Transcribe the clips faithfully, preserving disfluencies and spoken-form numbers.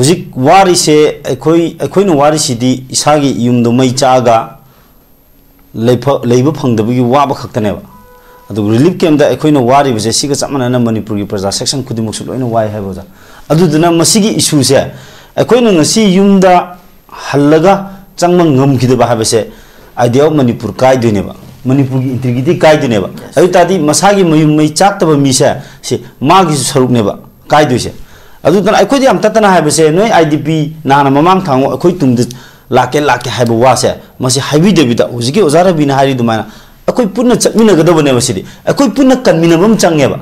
ꯍꯧꯖꯤꯛ ꯋꯥꯔꯤꯁꯦ ꯑꯩꯈꯣꯏ, ꯑꯩꯈꯣꯏꯅ ꯋꯥꯔꯤꯁꯤꯗꯤ ꯏꯁꯥꯒꯤ ꯌꯨꯝꯗꯣ ꯃꯩ ꯆꯥꯛꯑꯒ ꯂꯩꯐ-, ꯂꯩꯕ ꯐꯪꯗꯕꯒꯤ ꯋꯥꯕ ꯈꯛꯇꯅꯦꯕ꯫ ꯑꯗꯨꯒ relief camp ꯇ ꯑꯩꯈꯣꯏꯅ ꯋꯥꯔꯤꯕꯁꯦ ꯁꯤꯒ ꯆꯞ ꯃꯥꯟꯅꯅ ꯃꯅꯤꯄꯨꯔꯒꯤ ꯄ꯭ꯔꯖꯥ section ꯈꯨꯗꯤꯡꯃꯛꯁꯨ ꯂꯣꯏꯅ ꯋꯥꯏ ꯍꯥꯏꯕ ꯑꯣꯖꯥ꯫ ꯑꯗꯨꯗꯨꯅ ꯃꯁꯤꯒꯤ issue ꯁꯦ ꯑꯩꯈꯣꯏꯅ ꯉꯁꯤ ꯌꯨꯝꯗ ꯍꯜꯂꯒ ꯆꯪꯕ ꯉꯝꯈꯤꯗꯕ ꯍꯥꯏꯕꯁꯦ Idea of Manipur ꯀꯥꯏꯗꯣꯏꯅꯦꯕ, ꯃꯅꯤꯄꯨꯔꯒꯤ integrity ꯀꯥꯏꯗꯣꯏꯅꯦꯕ꯫ ꯑꯗꯨ ꯇꯥꯔꯗꯤ ꯃꯁꯥꯒꯤ ꯃꯌꯨꯝ ꯃꯩ ꯆꯥꯛꯇꯕ ꯃꯤꯁꯦ ꯁꯤ ꯃꯥꯒꯤꯁꯨ ꯁꯔꯨꯛꯅꯦꯕ ꯀꯥꯏꯗꯣꯏꯁꯦ꯫ ꯑꯗꯨꯗꯨꯅ ꯑꯩꯈꯣꯏꯗ ꯌꯥꯝ ꯇꯠꯇꯅ ꯍꯥꯏꯕꯁꯦ, ꯅꯣꯏ I D P ꯅꯍꯥꯟꯅ ꯃꯃꯥꯡ ꯊꯥꯡꯉꯣ ꯑꯩꯈꯣꯏ ꯇꯨꯡꯗ ꯂꯥꯛꯀꯦ, ꯂꯥꯛꯀꯦ ꯍꯥꯏꯕ ꯋꯥꯁꯦ ꯃꯁꯤ ꯍꯥꯏꯕꯤꯗꯕꯤꯗ, ꯍꯧꯖꯤꯛꯀꯤ ꯑꯣꯖꯥ ꯔꯕꯤꯅ ꯍꯥꯏꯔꯤ ꯑꯗꯨꯃꯥꯏꯅ ꯑꯩꯈꯣꯏ ꯄꯨꯟꯅ ꯆꯠꯃꯤꯟꯅꯒꯗꯕꯅꯦꯕ꯫ ꯁꯤꯗꯤ ꯑꯩꯈꯣꯏ ꯄꯨꯟꯅ ꯀꯟꯃꯤꯟꯅꯕ ꯑꯃ ꯆꯪꯉꯦꯕ꯫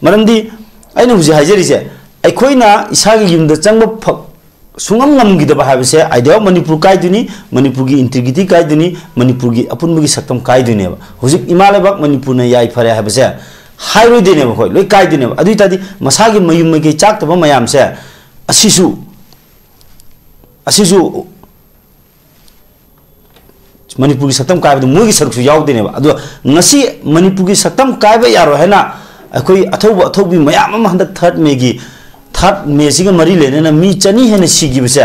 ꯃꯔꯝꯗꯤ ꯑꯩꯅ ꯍꯧꯖꯤꯛ ꯍꯥꯏꯖꯔꯤꯁꯦ, ꯑꯩꯈꯣꯏꯅ ꯏꯁꯥꯒꯤ ꯌꯨꯝꯗ ꯆꯪꯕ ꯐ-, ꯁꯨꯡꯉꯝ ꯉꯝꯈꯤꯗꯕ ꯍꯥꯏꯕꯁꯦ Idea of Manipur ꯀꯥꯏꯗꯣꯏꯅꯤ, ꯃꯅꯤꯄꯨꯔꯒꯤ integrity ꯀꯥꯏꯗꯣꯏꯅꯤ, ꯃꯅꯤꯄꯨꯔꯒꯤ ꯑꯄꯨꯟꯕꯒꯤ ꯁꯛꯇꯝ ꯀꯥꯏꯗꯣꯏꯅꯦꯕ꯫ ꯍꯧꯖꯤꯛ ꯏꯃꯥ ꯂꯩꯕꯥꯛ ꯃꯅꯤꯄꯨꯔꯅ ꯌꯥꯏꯐꯔꯦ ꯍꯥꯏꯕꯁꯦ ꯍꯥꯏꯔꯣꯏꯗꯣꯏꯅꯦꯕ ꯑꯩꯈꯣꯏ, ꯂꯣꯏ ꯀꯥꯏꯗꯣꯏꯅꯦꯕ꯫ ꯑꯗꯨ ꯑꯣꯏ ꯇꯥꯔꯗꯤ ꯃꯁꯥꯒꯤ ꯃꯌꯨꯝ ꯃꯩꯀꯩ ꯆꯥꯛꯇꯕ ꯃꯌꯥꯝꯁꯦ ꯑꯁꯤꯁꯨ, ꯑꯁꯤꯁꯨ ꯃꯅꯤꯄꯨꯔꯒꯤ ꯁꯛꯇꯝ ꯀꯥꯏꯕꯗ ꯃꯣꯏꯒꯤ ꯁꯔꯨꯛꯁꯨ ꯌꯥꯎꯗꯣꯏꯅꯦꯕ꯫ ꯑꯗꯣ ꯉꯁꯤ ꯃꯅꯤꯄꯨꯔꯒꯤ ꯁꯛꯇꯝ ꯀꯥꯏꯕ ꯌꯥꯔꯣꯏ ꯍꯥꯏꯅ ꯑꯩꯈꯣꯏ ꯑꯊꯧꯕ ꯑꯊꯧꯕꯤ ꯃꯌꯥꯝ ꯑꯃ ꯍꯟꯗꯛ third May ꯒꯤ, third May ꯁꯤꯒ ꯃꯔꯤ ꯂꯩꯅꯅ ꯃꯤ ꯆꯅꯤ ꯍꯦꯟꯅ ꯁꯤꯈꯤꯕꯁꯦ,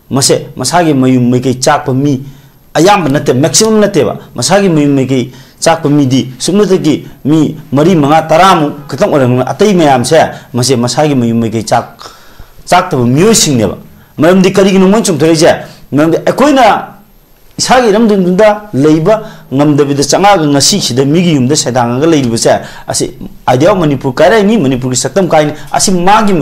ꯃꯁꯦ ꯃꯁꯥꯒꯤ ꯃꯌꯨꯝ ꯃꯩꯀꯩ ꯆꯥꯛꯄ ꯃꯤ ꯑꯌꯥꯝꯕ ꯅꯠꯇꯦ, maximum ꯅꯠꯇꯦꯕ꯫ ꯃꯁꯥꯒꯤ ꯃꯌꯨꯝ ꯃꯩꯀꯩ ꯆꯥꯛꯄ ꯃꯤꯗꯤ ꯁꯨꯞꯅꯇꯒꯤ ꯃꯤ ꯃꯔꯤ, ꯃꯉꯥ, ꯇꯔꯥꯃꯨꯛ ꯈꯛꯇꯪ ꯑꯣꯏꯔꯝꯒꯅꯤ꯫ ꯑꯇꯩ ꯃꯌꯥꯝꯁꯦ ꯃꯁꯦ ꯃꯁꯥꯒꯤ ꯃꯌꯨꯝ ꯃꯩꯀꯩ ꯆꯥꯛ-, ꯆꯥꯛꯇꯕ ꯃꯤꯑꯣꯏꯁꯤꯡꯅꯦꯕ꯫ ꯃꯔꯝꯗꯤ ꯀꯔꯤꯒꯤꯅꯣ ꯃꯣꯏꯅ ꯆꯨꯝꯊꯣꯔꯛꯏꯁꯦ? ꯃꯔꯝꯗꯤ ꯑꯩꯈꯣꯏꯅ ꯏꯁꯥꯒꯤ ꯏꯔꯝꯗꯝꯗꯨꯗ ꯂꯩꯕ ꯉꯝꯗꯕꯤꯗ ꯆꯪꯉꯛꯑꯒ ꯉꯁꯤ ꯁꯤꯗ ꯃꯤꯒꯤ ꯌꯨꯝꯗ ꯁꯩꯗꯥꯡꯉꯒ ꯂꯩꯔꯤꯕꯁꯦ, ꯑꯁꯤ Idea of Manipur ꯀꯥꯏꯔꯛꯏꯅꯤ, ꯃꯅꯤꯄꯨꯔꯒꯤ ꯁꯛꯇꯝ ꯀꯥꯏꯅꯤ꯫ ꯑꯁꯤ ꯃꯥꯒꯤ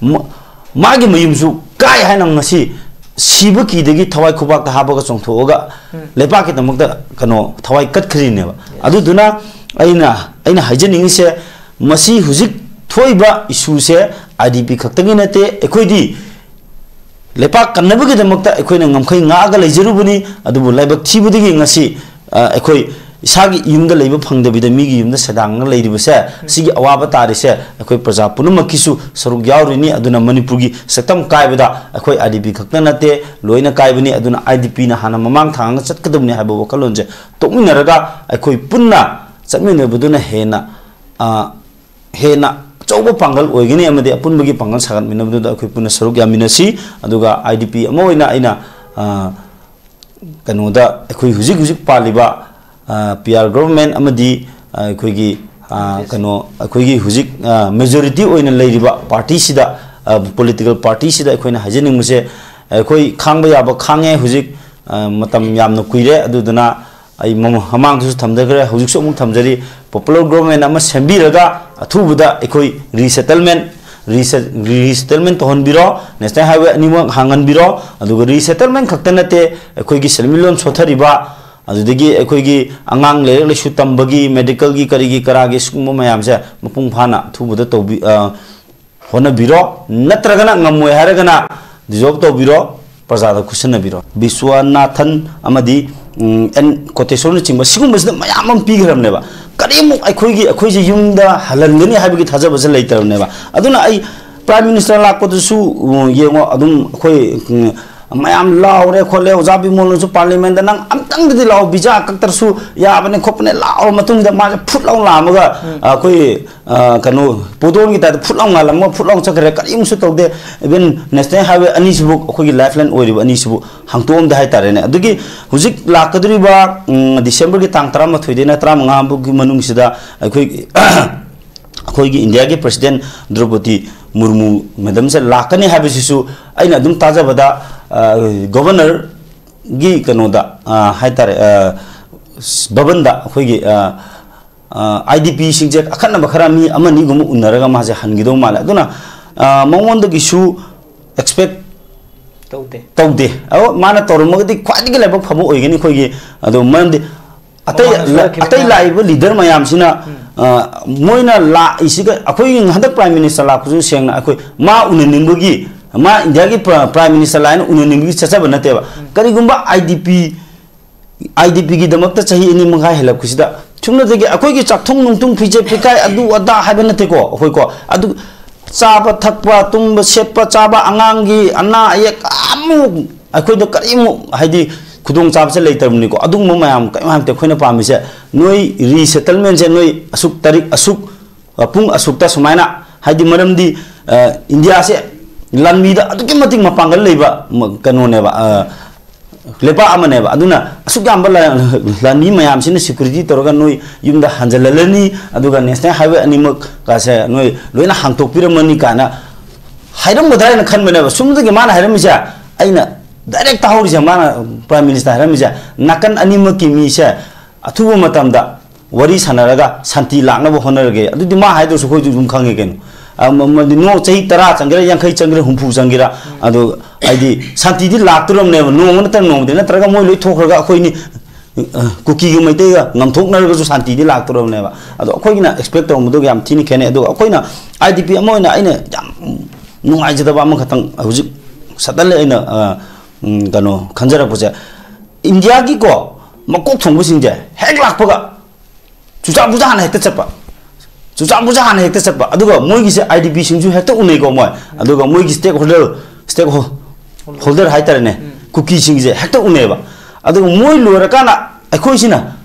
ꯃ-, ꯃꯥꯒꯤ ꯃꯌꯨꯝꯁꯨ ꯀꯥꯏ ꯍꯥꯏꯅ ꯉꯁꯤ ꯁꯤꯕ ꯀꯤꯗꯒꯤ ꯊꯋꯥꯏ ꯈꯨꯕꯥꯛꯇ ꯍꯥꯞꯄꯒ ꯆꯣꯡꯊꯣꯛꯑꯒ ꯂꯩꯄꯥꯛꯀꯤꯗꯃꯛꯇ ꯀꯩꯅꯣ ꯊꯋꯥꯏ ꯀꯠꯈ꯭ꯔꯤꯅꯦꯕ꯫ ꯑꯗꯨꯗꯨꯅ ꯑꯩꯅ, ꯑꯩꯅ ꯍꯥꯏꯖꯅꯤꯡꯉꯤꯁꯦ, ꯃꯁꯤ ꯍꯧꯖꯤꯛ ꯊꯣꯛꯏꯕ issue say I D P ꯈꯛꯇꯒꯤ ꯅꯠꯇꯦ꯫ ꯑꯩꯈꯣꯏꯗꯤ ꯂꯩꯄꯥꯛ ꯀꯟꯅꯕꯒꯤꯗꯃꯛꯇ ꯑꯩꯈꯣꯏꯅ ꯉꯝꯈꯩ ꯉꯥꯛꯑꯒ ꯂꯩꯖꯔꯨꯕꯅꯤ, ꯑꯗꯨꯕꯨ ꯂꯥꯏꯕꯛ ꯊꯤꯕꯗꯒꯤ ꯉꯁꯤ, ꯑ, ꯑꯩꯈꯣꯏ ꯏꯁꯥꯒꯤ ꯌꯨꯝꯗ ꯂꯩꯕ ꯐꯪꯗꯕꯤꯗ ꯃꯤꯒꯤ ꯌꯨꯝꯗ ꯁꯩꯗꯥꯡꯉꯒ ꯂꯩꯔꯤꯕꯁꯦ, ꯁꯤꯒꯤ ꯑꯋꯥꯕ ꯇꯥꯔꯤꯁꯦ ꯑꯩꯈꯣꯏ ꯄ꯭ꯔꯖꯥ ꯄꯨꯝꯅꯃꯛꯀꯤꯁꯨ ꯁꯔꯨꯛ ꯌꯥꯎꯔꯤꯅꯤ꯫ ꯑꯗꯨꯅ ꯃꯅꯤꯄꯨꯔꯒꯤ ꯁꯛꯇꯝ ꯀꯥꯏꯕꯗ ꯑꯩꯈꯣꯏ I D P ꯈꯛꯇ ꯅꯠꯇꯦ, ꯂꯣꯏꯅ ꯀꯥꯏꯕꯅꯤ꯫ ꯑꯗꯨꯅ I D P ꯅ ꯍꯥꯟꯅ ꯃꯃꯥꯡ ꯊꯥꯡꯒ ꯆꯠꯀꯗꯕꯅꯤ ꯍꯥꯏꯕ ꯋꯥꯈꯜꯂꯣꯟꯁꯦ ꯇꯣꯛꯃꯤꯟꯅꯔꯒ ꯑꯩꯈꯣꯏ ꯄꯨꯟꯅ ꯆꯠꯃꯤꯟꯅꯕꯗꯨꯅ ꯍꯦꯟꯅ, ꯑ, ꯍꯦꯟꯅ ꯑꯆꯧꯕ ꯄꯥꯡꯒꯜ ꯑꯣꯏꯒꯅꯤ ꯑꯃꯗꯤ ꯑꯄꯨꯟꯕꯒꯤ ꯄꯥꯡꯒꯜ ꯁꯥꯒꯠꯃꯤꯟꯅꯕꯗꯨꯗ ꯑꯩꯈꯣꯏ ꯄꯨꯟꯅ ꯁꯔꯨꯛ ꯌꯥꯃꯤꯟꯅꯁꯤ꯫ ꯑꯗꯨꯒ ꯑꯥꯏ ꯗꯤ ꯄꯤ ꯑꯃ ꯑꯣꯏꯅ ꯑꯩꯅ, ꯑ, ꯀꯩꯅꯣꯗ ꯑꯩꯈꯣꯏ ꯍꯧꯖꯤꯛ ꯍꯧꯖꯤꯛ ꯄꯥꯜꯂꯤꯕ, ꯑ, ꯄꯤ ꯑꯥꯔ ꯒꯣꯚꯔꯟꯃꯦꯟ ꯑꯃꯗꯤ, ꯑ, ꯑꯩꯈꯣꯏꯒꯤ, ꯑ, ꯀꯩꯅꯣ, ꯑꯩꯈꯣꯏꯒꯤ ꯍꯧꯖꯤꯛ, ꯑ, ꯃꯦꯖꯣꯔꯤꯇꯤ ꯑꯣꯏꯅ ꯂꯩꯔꯤꯕ ꯄꯥꯔꯇꯤꯁꯤꯗ, ꯑ, ꯄꯣꯂꯤꯇꯤꯀꯦꯜ ꯄꯥꯔꯇꯤꯁꯤꯗ ꯑꯩꯈꯣꯏꯅ ꯍꯥꯏꯖꯅꯤꯡꯕꯁꯦ, ꯑꯩꯈꯣꯏ ꯈꯥꯡꯕ ꯌꯥꯕ ꯈꯥꯡꯉꯦ꯫ ꯍꯧꯖꯤꯛ, ꯑ, ꯃꯇꯝ ꯌꯥꯝꯅ ꯀꯨꯏꯔꯦ꯫ ꯑꯗꯨꯗꯨꯅ ꯑꯩ ꯃꯃ-, ꯃꯃꯥꯡꯗꯁꯨ ꯊꯝꯖꯈ꯭ꯔꯦ, ꯍꯧꯖꯤꯛꯁꯨ ꯑꯃꯨꯛ ꯊꯝꯖꯔꯤ꯫ ꯄꯣꯄꯨꯂꯔ ꯒꯣꯚꯔꯟꯃꯦꯟ ꯑꯃ ꯁꯦꯝꯕꯤꯔꯒ ꯑꯊꯨꯕꯗ ꯑꯩꯈꯣꯏ ꯔꯤꯁꯦꯇꯜꯃꯦꯟ, ꯔꯤꯁꯦ-, ꯔꯤꯁꯦꯇꯜꯃꯦꯟ ꯇꯧꯍꯟꯕꯤꯔꯣ, ꯅꯦꯁꯅꯦꯜ ꯍꯥꯏꯋꯦ ꯑꯅꯤꯃꯛ ꯍꯥꯡꯍꯟꯕꯤꯔꯣ꯫ ꯑꯗꯨꯒ ꯔꯤꯁꯦꯇꯜꯃꯦꯟ ꯈꯛꯇ ꯅꯠꯇꯦ, ꯑꯩꯈꯣꯏꯒꯤ ꯁꯦꯟꯃꯤꯠꯂꯣꯟ ꯁꯣꯠꯊꯔꯤꯕ, ꯑꯗꯨꯗꯒꯤ ꯑꯩꯈꯣꯏꯒꯤ ꯑꯉꯥꯡ ꯂꯥꯏꯔꯤꯛ ꯂꯥꯏꯁꯨ ꯇꯝꯕꯒꯤ, ꯃꯦꯗꯤꯀꯦꯜꯒꯤ, ꯀꯔꯤꯒꯤ ꯀꯔꯥꯒꯤ ꯁꯤꯒꯨꯝꯕ ꯃꯌꯥꯝꯁꯦ ꯃꯄꯨꯡ ꯐꯥꯅ ꯑꯊꯨꯕꯗ ꯇꯧꯕꯤ-, ꯑ, ꯍꯣꯠꯅꯕꯤꯔꯣ꯫ ꯅꯠꯇ꯭ꯔꯒꯅ ꯉꯝꯃꯣꯏ ꯍꯥꯏꯔꯒꯅ ꯗꯤꯖꯣꯜꯕ ꯇꯧꯕꯤꯔꯣ, ꯄ꯭ꯔꯖꯥꯗ ꯈꯨꯠꯁꯤꯟꯅꯕꯤꯔꯣ꯫ ꯕꯤꯁ꯭ꯋꯥꯅꯥꯊꯟ ꯑꯃꯗꯤ, ꯎꯝ, ꯑꯦꯟ ꯀꯣꯇꯦꯁꯣꯔꯅꯆꯤꯡꯕ ꯁꯤꯒꯨꯝꯕꯁꯤꯗ ꯃꯌꯥꯝ ꯑꯃ ꯄꯤꯈ꯭ꯔꯕꯅꯦꯕ꯫ ꯀꯔꯤꯃꯨꯛ ꯑꯩꯈꯣꯏꯒꯤ, ꯑꯩꯈꯣꯏꯁꯦ ꯌꯨꯝꯗ ꯍꯜꯍꯟꯒꯅꯤ ꯍꯥꯏꯕꯒꯤ ꯊꯥꯖꯕꯁꯦ ꯂꯩꯇ꯭ꯔꯕꯅꯦꯕ꯫ ꯑꯗꯨꯅ ꯑꯩ ꯄ꯭ꯔꯥꯏꯝ ꯃꯤꯅꯤꯁꯇꯔ ꯂꯥꯛꯄꯗꯨꯁꯨ, ꯎꯝ, ꯌꯦꯡꯉꯣ, ꯑꯗꯨꯝ ꯑꯩꯈꯣꯏ, ꯎꯝ, ꯃꯌꯥꯝ ꯂꯥꯎꯔꯦ ꯈꯣꯠꯂꯦ, ꯑꯣꯖꯥ ꯕꯤꯃꯣꯜꯅꯁꯨ ꯄꯥꯔꯂꯤꯌꯥꯃꯦꯟꯗ "ꯅꯪ ꯑꯝꯇꯪꯗꯗꯤ ꯂꯥꯛꯑꯣ, ꯚꯤꯖꯥ ꯀꯛꯇ꯭ꯔꯁꯨ ꯌꯥꯕꯅꯦ ꯈꯣꯠꯄꯅꯦ, ꯂꯥꯛꯑꯣ"꯫ ꯃꯇꯨꯡꯗ ꯃꯥꯁꯦ ꯐꯨꯠ ꯂꯥꯎ ꯂꯥꯛꯑꯝꯃꯒ, ꯎꯝ꯫ ꯑꯩꯈꯣꯏ, ꯑ, ꯀꯩꯅꯣ, ꯄꯣꯗꯣꯟꯒꯤ ꯇꯥꯏꯞꯇ ꯐꯨꯠ ꯂꯥꯎ ꯉꯥꯜꯂꯝꯃꯒ ꯐꯨꯠ ꯂꯥꯎ ꯆꯠꯈ꯭ꯔꯦ, ꯀꯔꯤꯃꯨꯛꯁꯨ ꯇꯧꯗꯦ꯫ ꯏꯚꯟ ꯅꯦꯁꯅꯦꯜ ꯍꯥꯏꯋꯦ ꯑꯅꯤꯁꯤꯕꯨ ꯑꯩꯈꯣꯏꯒꯤ ꯂꯥꯏꯐ ꯂꯥꯏꯟ ꯑꯣꯏꯔꯤꯕ ꯑꯅꯤꯁꯤꯕꯨ ꯍꯥꯡꯇꯣꯛꯑꯝꯗꯦ ꯍꯥꯏꯇꯥꯔꯦꯅꯦ꯫ ꯑꯗꯨꯒꯤ ꯍꯧꯖꯤꯛ ꯂꯥꯛꯀꯗꯧꯔꯤꯕ, ꯎꯝ, ꯗꯤꯁꯦꯝꯕꯔꯒꯤ ꯇꯥꯡ ꯇꯔꯥꯃꯥꯊꯣꯏꯗꯩꯅ ꯇꯔꯥꯃꯉꯥ ꯐꯥꯎꯒꯤ ꯃꯅꯨꯡꯁꯤꯗ ꯑꯩꯈꯣꯏꯒꯤ ꯑꯩꯈꯣꯏꯒꯤ ꯏꯟꯗꯤꯌꯥꯒꯤ ꯄ꯭ꯔꯁꯤꯗꯦꯟ ꯗ꯭ꯔꯧꯄꯗꯤ ꯃꯨꯔꯃꯨ ꯃꯦꯗꯝꯁꯦ ꯂꯥꯛꯀꯅꯤ ꯍꯥꯏꯕꯁꯤꯁꯨ ꯑꯩꯅ ꯑꯗꯨꯝ ꯇꯥꯖꯕꯗ, ꯑ, ꯒꯣꯚꯔꯅꯔꯒꯤ ꯀꯩꯅꯣꯗ, ꯑ, ꯍꯥꯏꯇꯥꯔꯦ, ꯑ, ꯚꯕꯟꯗ ꯑꯩꯈꯣꯏꯒꯤ, ꯑ, ꯑ, ꯑꯥꯏ ꯗꯤ ꯄꯤꯁꯤꯡꯁꯦ ꯑꯈꯟꯅꯕ ꯈꯔ ꯃꯤ ꯑꯃꯅꯤꯒꯨꯝꯕ ꯎꯅꯔꯒ ꯃꯥꯁꯦ ꯍꯟꯈꯤꯗꯧ ꯃꯥꯜꯂꯦ꯫ ꯑꯗꯨꯅ, ꯑ, ꯃꯉꯣꯟꯗꯒꯤꯁꯨ ꯑꯦꯛꯁꯄꯦꯛ ꯇꯧꯗꯦ꯫ ꯇꯧꯗꯦ꯫ ꯑꯗꯣ ꯃꯥꯅ ꯇꯧꯔꯝꯃꯒꯗꯤ ꯈ꯭ꯋꯥꯏꯗꯒꯤ ꯂꯥꯏꯕꯛ ꯐꯕ ꯑꯣꯏꯒꯅꯤ ꯑꯩꯈꯣꯏꯒꯤ꯫ ꯑꯗꯣ ꯃꯔꯝꯗꯤ ꯑꯇꯩ, ꯃꯃꯥꯡꯗꯁꯨ ꯂ-, ꯍꯥꯏꯈꯤꯕ ꯑꯇꯩ ꯃꯌꯥꯝ꯫ ꯂꯥꯛꯏꯕ ꯂꯤꯗꯔ ꯃꯌꯥꯝꯁꯤꯅ, ꯎꯝ꯫ ꯑ, ꯃꯣꯏꯅ ꯂꯥꯛꯏꯁꯤꯒ ꯑꯩꯈꯣꯏꯒꯤ ꯍꯟꯗꯛ ꯄ꯭ꯔꯥꯏꯝ ꯃꯤꯅꯤꯁꯇꯔ ꯂꯥꯛꯄꯁꯨ ꯁꯦꯡꯅ ꯑꯩꯈꯣꯏ ꯃꯥ ꯎꯅꯅꯤꯡꯕꯒꯤ, ꯃꯥ ꯏꯟꯗꯤꯌꯥꯒꯤ ꯄ꯭ꯔ-, ꯄ꯭ꯔꯥꯏꯝ ꯃꯤꯅꯤꯁꯇꯔ ꯂꯥꯛꯑꯦꯅ ꯎꯅꯅꯤꯡꯕꯒꯤ ꯆꯠꯆꯕ ꯅꯠꯇꯦꯕ꯫ ꯎꯝ꯫ ꯀꯔꯤꯒꯨꯝꯕ I D P, I D ꯄꯤꯒꯤꯗꯃꯛꯇ ꯆꯍꯤ ꯑꯅꯤ ꯃꯈꯥꯏ ꯍꯦꯜꯂꯛꯄꯁꯤꯗ ꯁꯨꯞꯅꯇꯒꯤ ꯑꯩꯈꯣꯏꯒꯤ ꯆꯥꯛꯊꯨꯡ ꯅꯨꯡꯊꯨꯡ ꯐꯤꯖꯦꯠ ꯐꯤꯀꯥꯏ ꯑꯗꯨ ꯑꯗꯥ ꯍꯥꯏꯕ ꯅꯠꯇꯦꯀꯣ꯫ ꯑꯩꯈꯣꯏꯀꯣ, ꯑꯗꯨ ꯆꯥꯕ ꯊꯛꯄ, ꯇꯨꯝꯕ ꯁꯦꯠꯄ ꯆꯥꯕ, ꯑꯉꯥꯡꯒꯤ ꯑꯅꯥ ꯑꯌꯦꯛ ꯑꯃꯨꯛ ꯑꯩꯈꯣꯏꯗ ꯀꯔꯤꯃꯨꯛ ꯍꯥꯏꯗꯤ ꯈꯨꯗꯣꯡꯆꯥꯕꯁꯦ ꯂꯩꯇ꯭ꯔꯕꯅꯤꯀꯣ꯫ ꯑꯗꯨꯒꯨꯝꯕ ꯃꯌꯥꯝ ꯀꯔꯤꯝ ꯍꯥꯏꯕꯗꯤ ꯑꯩꯈꯣꯏꯅ ꯄꯥꯝꯃꯤꯁꯦ ꯅꯣꯏ ꯔꯤꯁꯦꯇꯜꯃꯦꯟꯁꯦ ꯅꯣꯏ ꯑꯁꯨꯛ ꯇꯥꯔꯤꯛ ꯑꯁꯨꯛ ꯄꯨꯡ ꯑꯁꯨꯛꯇ ꯁꯨꯃꯥꯏꯅ, ꯍꯥꯏꯗꯤ ꯃꯔꯝꯗꯤ, ꯑ, ꯏꯟꯗꯤꯌꯥꯁꯦ ꯂꯥꯟꯃꯤꯗ ꯑꯗꯨꯛꯀꯤ ꯃꯇꯤꯛ ꯃꯄꯥꯡꯒꯜ ꯂꯩꯕ ꯃ-, ꯀꯩꯅꯣꯅꯦꯕ, ꯑ, ꯂꯩꯕꯥꯛ ꯑꯃꯅꯦꯕ꯫ ꯑꯗꯨꯅ ꯑꯁꯨꯛ ꯌꯥꯝꯕ ꯂ-, ꯂꯥꯟꯃꯤ ꯃꯌꯥꯝꯁꯤꯅ security ꯇꯧꯔꯒ ꯅꯣꯏ ꯌꯨꯝꯗ ꯍꯟꯖꯤꯜꯍꯜꯂꯅꯤ, ꯑꯗꯨꯒ national highway ꯑꯅꯤꯃꯛ ꯀꯥꯁꯦ ꯅꯣꯏ ꯂꯣꯏꯅ ꯍꯥꯡꯇꯣꯛꯄꯤꯔꯝꯃꯅꯤ ꯀꯥꯏꯅ ꯍꯥꯏꯔꯝꯒꯗ꯭ꯔꯥ ꯍꯥꯏꯅ ꯈꯟꯕꯅꯦꯕ꯫ ꯁꯨꯝꯗꯒꯤ ꯃꯥꯅ ꯍꯥꯏꯔꯝꯃꯤꯁꯦ, ꯑꯩꯅ direct ꯇꯥꯍꯧꯔꯤꯁꯦ, ꯃꯥꯅ Prime Minister ꯍꯥꯏꯔꯝꯃꯤꯁꯦ, ꯅꯥꯀꯟ ꯑꯅꯤꯃꯛꯀꯤ ꯃꯤꯁꯦ ꯑꯊꯨꯕ ꯃꯇꯝꯗ ꯋꯥꯔꯤ ꯁꯥꯟꯅꯔꯒ ꯁꯥꯟꯇꯤ ꯂꯥꯛꯅꯕ ꯍꯣꯠꯅꯔꯒꯦ꯫ ꯑꯗꯨꯗꯤ ꯃꯥ ꯍꯥꯏꯗꯨꯁꯨ ꯑꯩꯈꯣꯏꯁꯨ ꯑꯗꯨꯝ ꯈꯪꯉꯦ ꯀꯩꯅꯣ꯫ ꯑ, ꯃ-, ꯃ-, ꯅꯣ, ꯆꯍꯤ ꯇꯔꯥ ꯆꯪꯒꯦꯔꯥ, ꯌꯥꯡꯈꯩ ꯆꯪꯒꯦꯔꯥ, ꯍꯨꯝꯐꯨ ꯆꯪꯒꯦꯔꯥ, ꯑꯗꯣ ꯍꯥꯏꯗꯤ ꯁꯥꯟꯇꯤꯗꯤ ꯂꯥꯛꯇꯣꯔꯕꯅꯦꯕ, ꯅꯣꯡꯃ ꯅꯠꯇ꯭ꯔꯒ ꯅꯣꯡꯃꯗꯤ, ꯅꯠꯇ꯭ꯔꯒ ꯃꯣꯏ ꯂꯣꯏ ꯊꯣꯛꯈ꯭ꯔꯒ ꯑꯩꯈꯣꯏꯅꯤ, ꯑ, ꯀꯨꯀꯤꯒ ꯃꯩꯇꯩꯒ ꯉꯝꯊꯣꯛꯅꯔꯒꯁꯨ ꯁꯥꯟꯇꯤꯗꯤ ꯂꯥꯛꯇꯣꯔꯕꯅꯦꯕ꯫ ꯑꯗꯣ ꯑꯩꯈꯣꯏꯒꯤꯅ expect ꯇꯧꯔꯝꯕꯗꯨꯒ ꯌꯥꯝ ꯊꯤꯅ ꯈꯦꯠꯅꯩ꯫ ꯑꯗꯨꯒ ꯑꯩꯈꯣꯏꯅ, I D P ꯑꯃ ꯑꯣꯏꯅ ꯑꯩꯅ ꯌꯥꯝ ꯅꯨꯡꯉꯥꯏꯖꯗꯕ ꯑꯃꯈꯛꯇꯪ ꯍꯧꯖꯤꯛ suddenly ꯑꯩꯅ, ꯑ, ꯎꯝ, ꯀꯩꯅꯣ ꯈꯟꯖꯔꯛꯄꯁꯦ, ꯏꯟꯗꯤꯌꯥꯒꯤꯀꯣ ꯃꯀꯣꯛ ꯊꯣꯡꯕꯁꯤꯡꯁꯦ ꯍꯦꯛ ꯂꯥꯛꯄꯒ ꯆꯨꯔꯆꯥꯟꯄꯨꯔꯗ ꯍꯥꯟꯅ ꯍꯦꯛꯇ ꯆꯠꯄ, ꯆꯨꯔꯆꯥꯟꯄꯨꯔꯗ ꯍꯥꯟꯅ ꯍꯦꯛꯇ ꯆꯠꯄ꯫ ꯑꯗꯨꯒ ꯃꯣꯏꯒꯤꯁꯦ I D P ꯁꯤꯡꯁꯨ ꯍꯦꯛꯇ ꯎꯅꯩꯀꯣ ꯃꯣꯏ꯫ ꯑꯗꯨꯒ ꯃꯣꯏꯒꯤ stakeholder, stakeholder ꯍꯥꯏꯇꯥꯔꯦꯅꯦ, ꯀꯨꯀꯤꯁꯤꯡꯁꯦ ꯍꯦꯛꯇ ꯎꯅꯩꯑꯕ꯫ ꯑꯗꯨꯒ ꯃꯣꯏ ꯂꯣꯏꯔꯀꯥꯟꯗ ꯑꯩꯈꯣꯏꯁꯤꯅ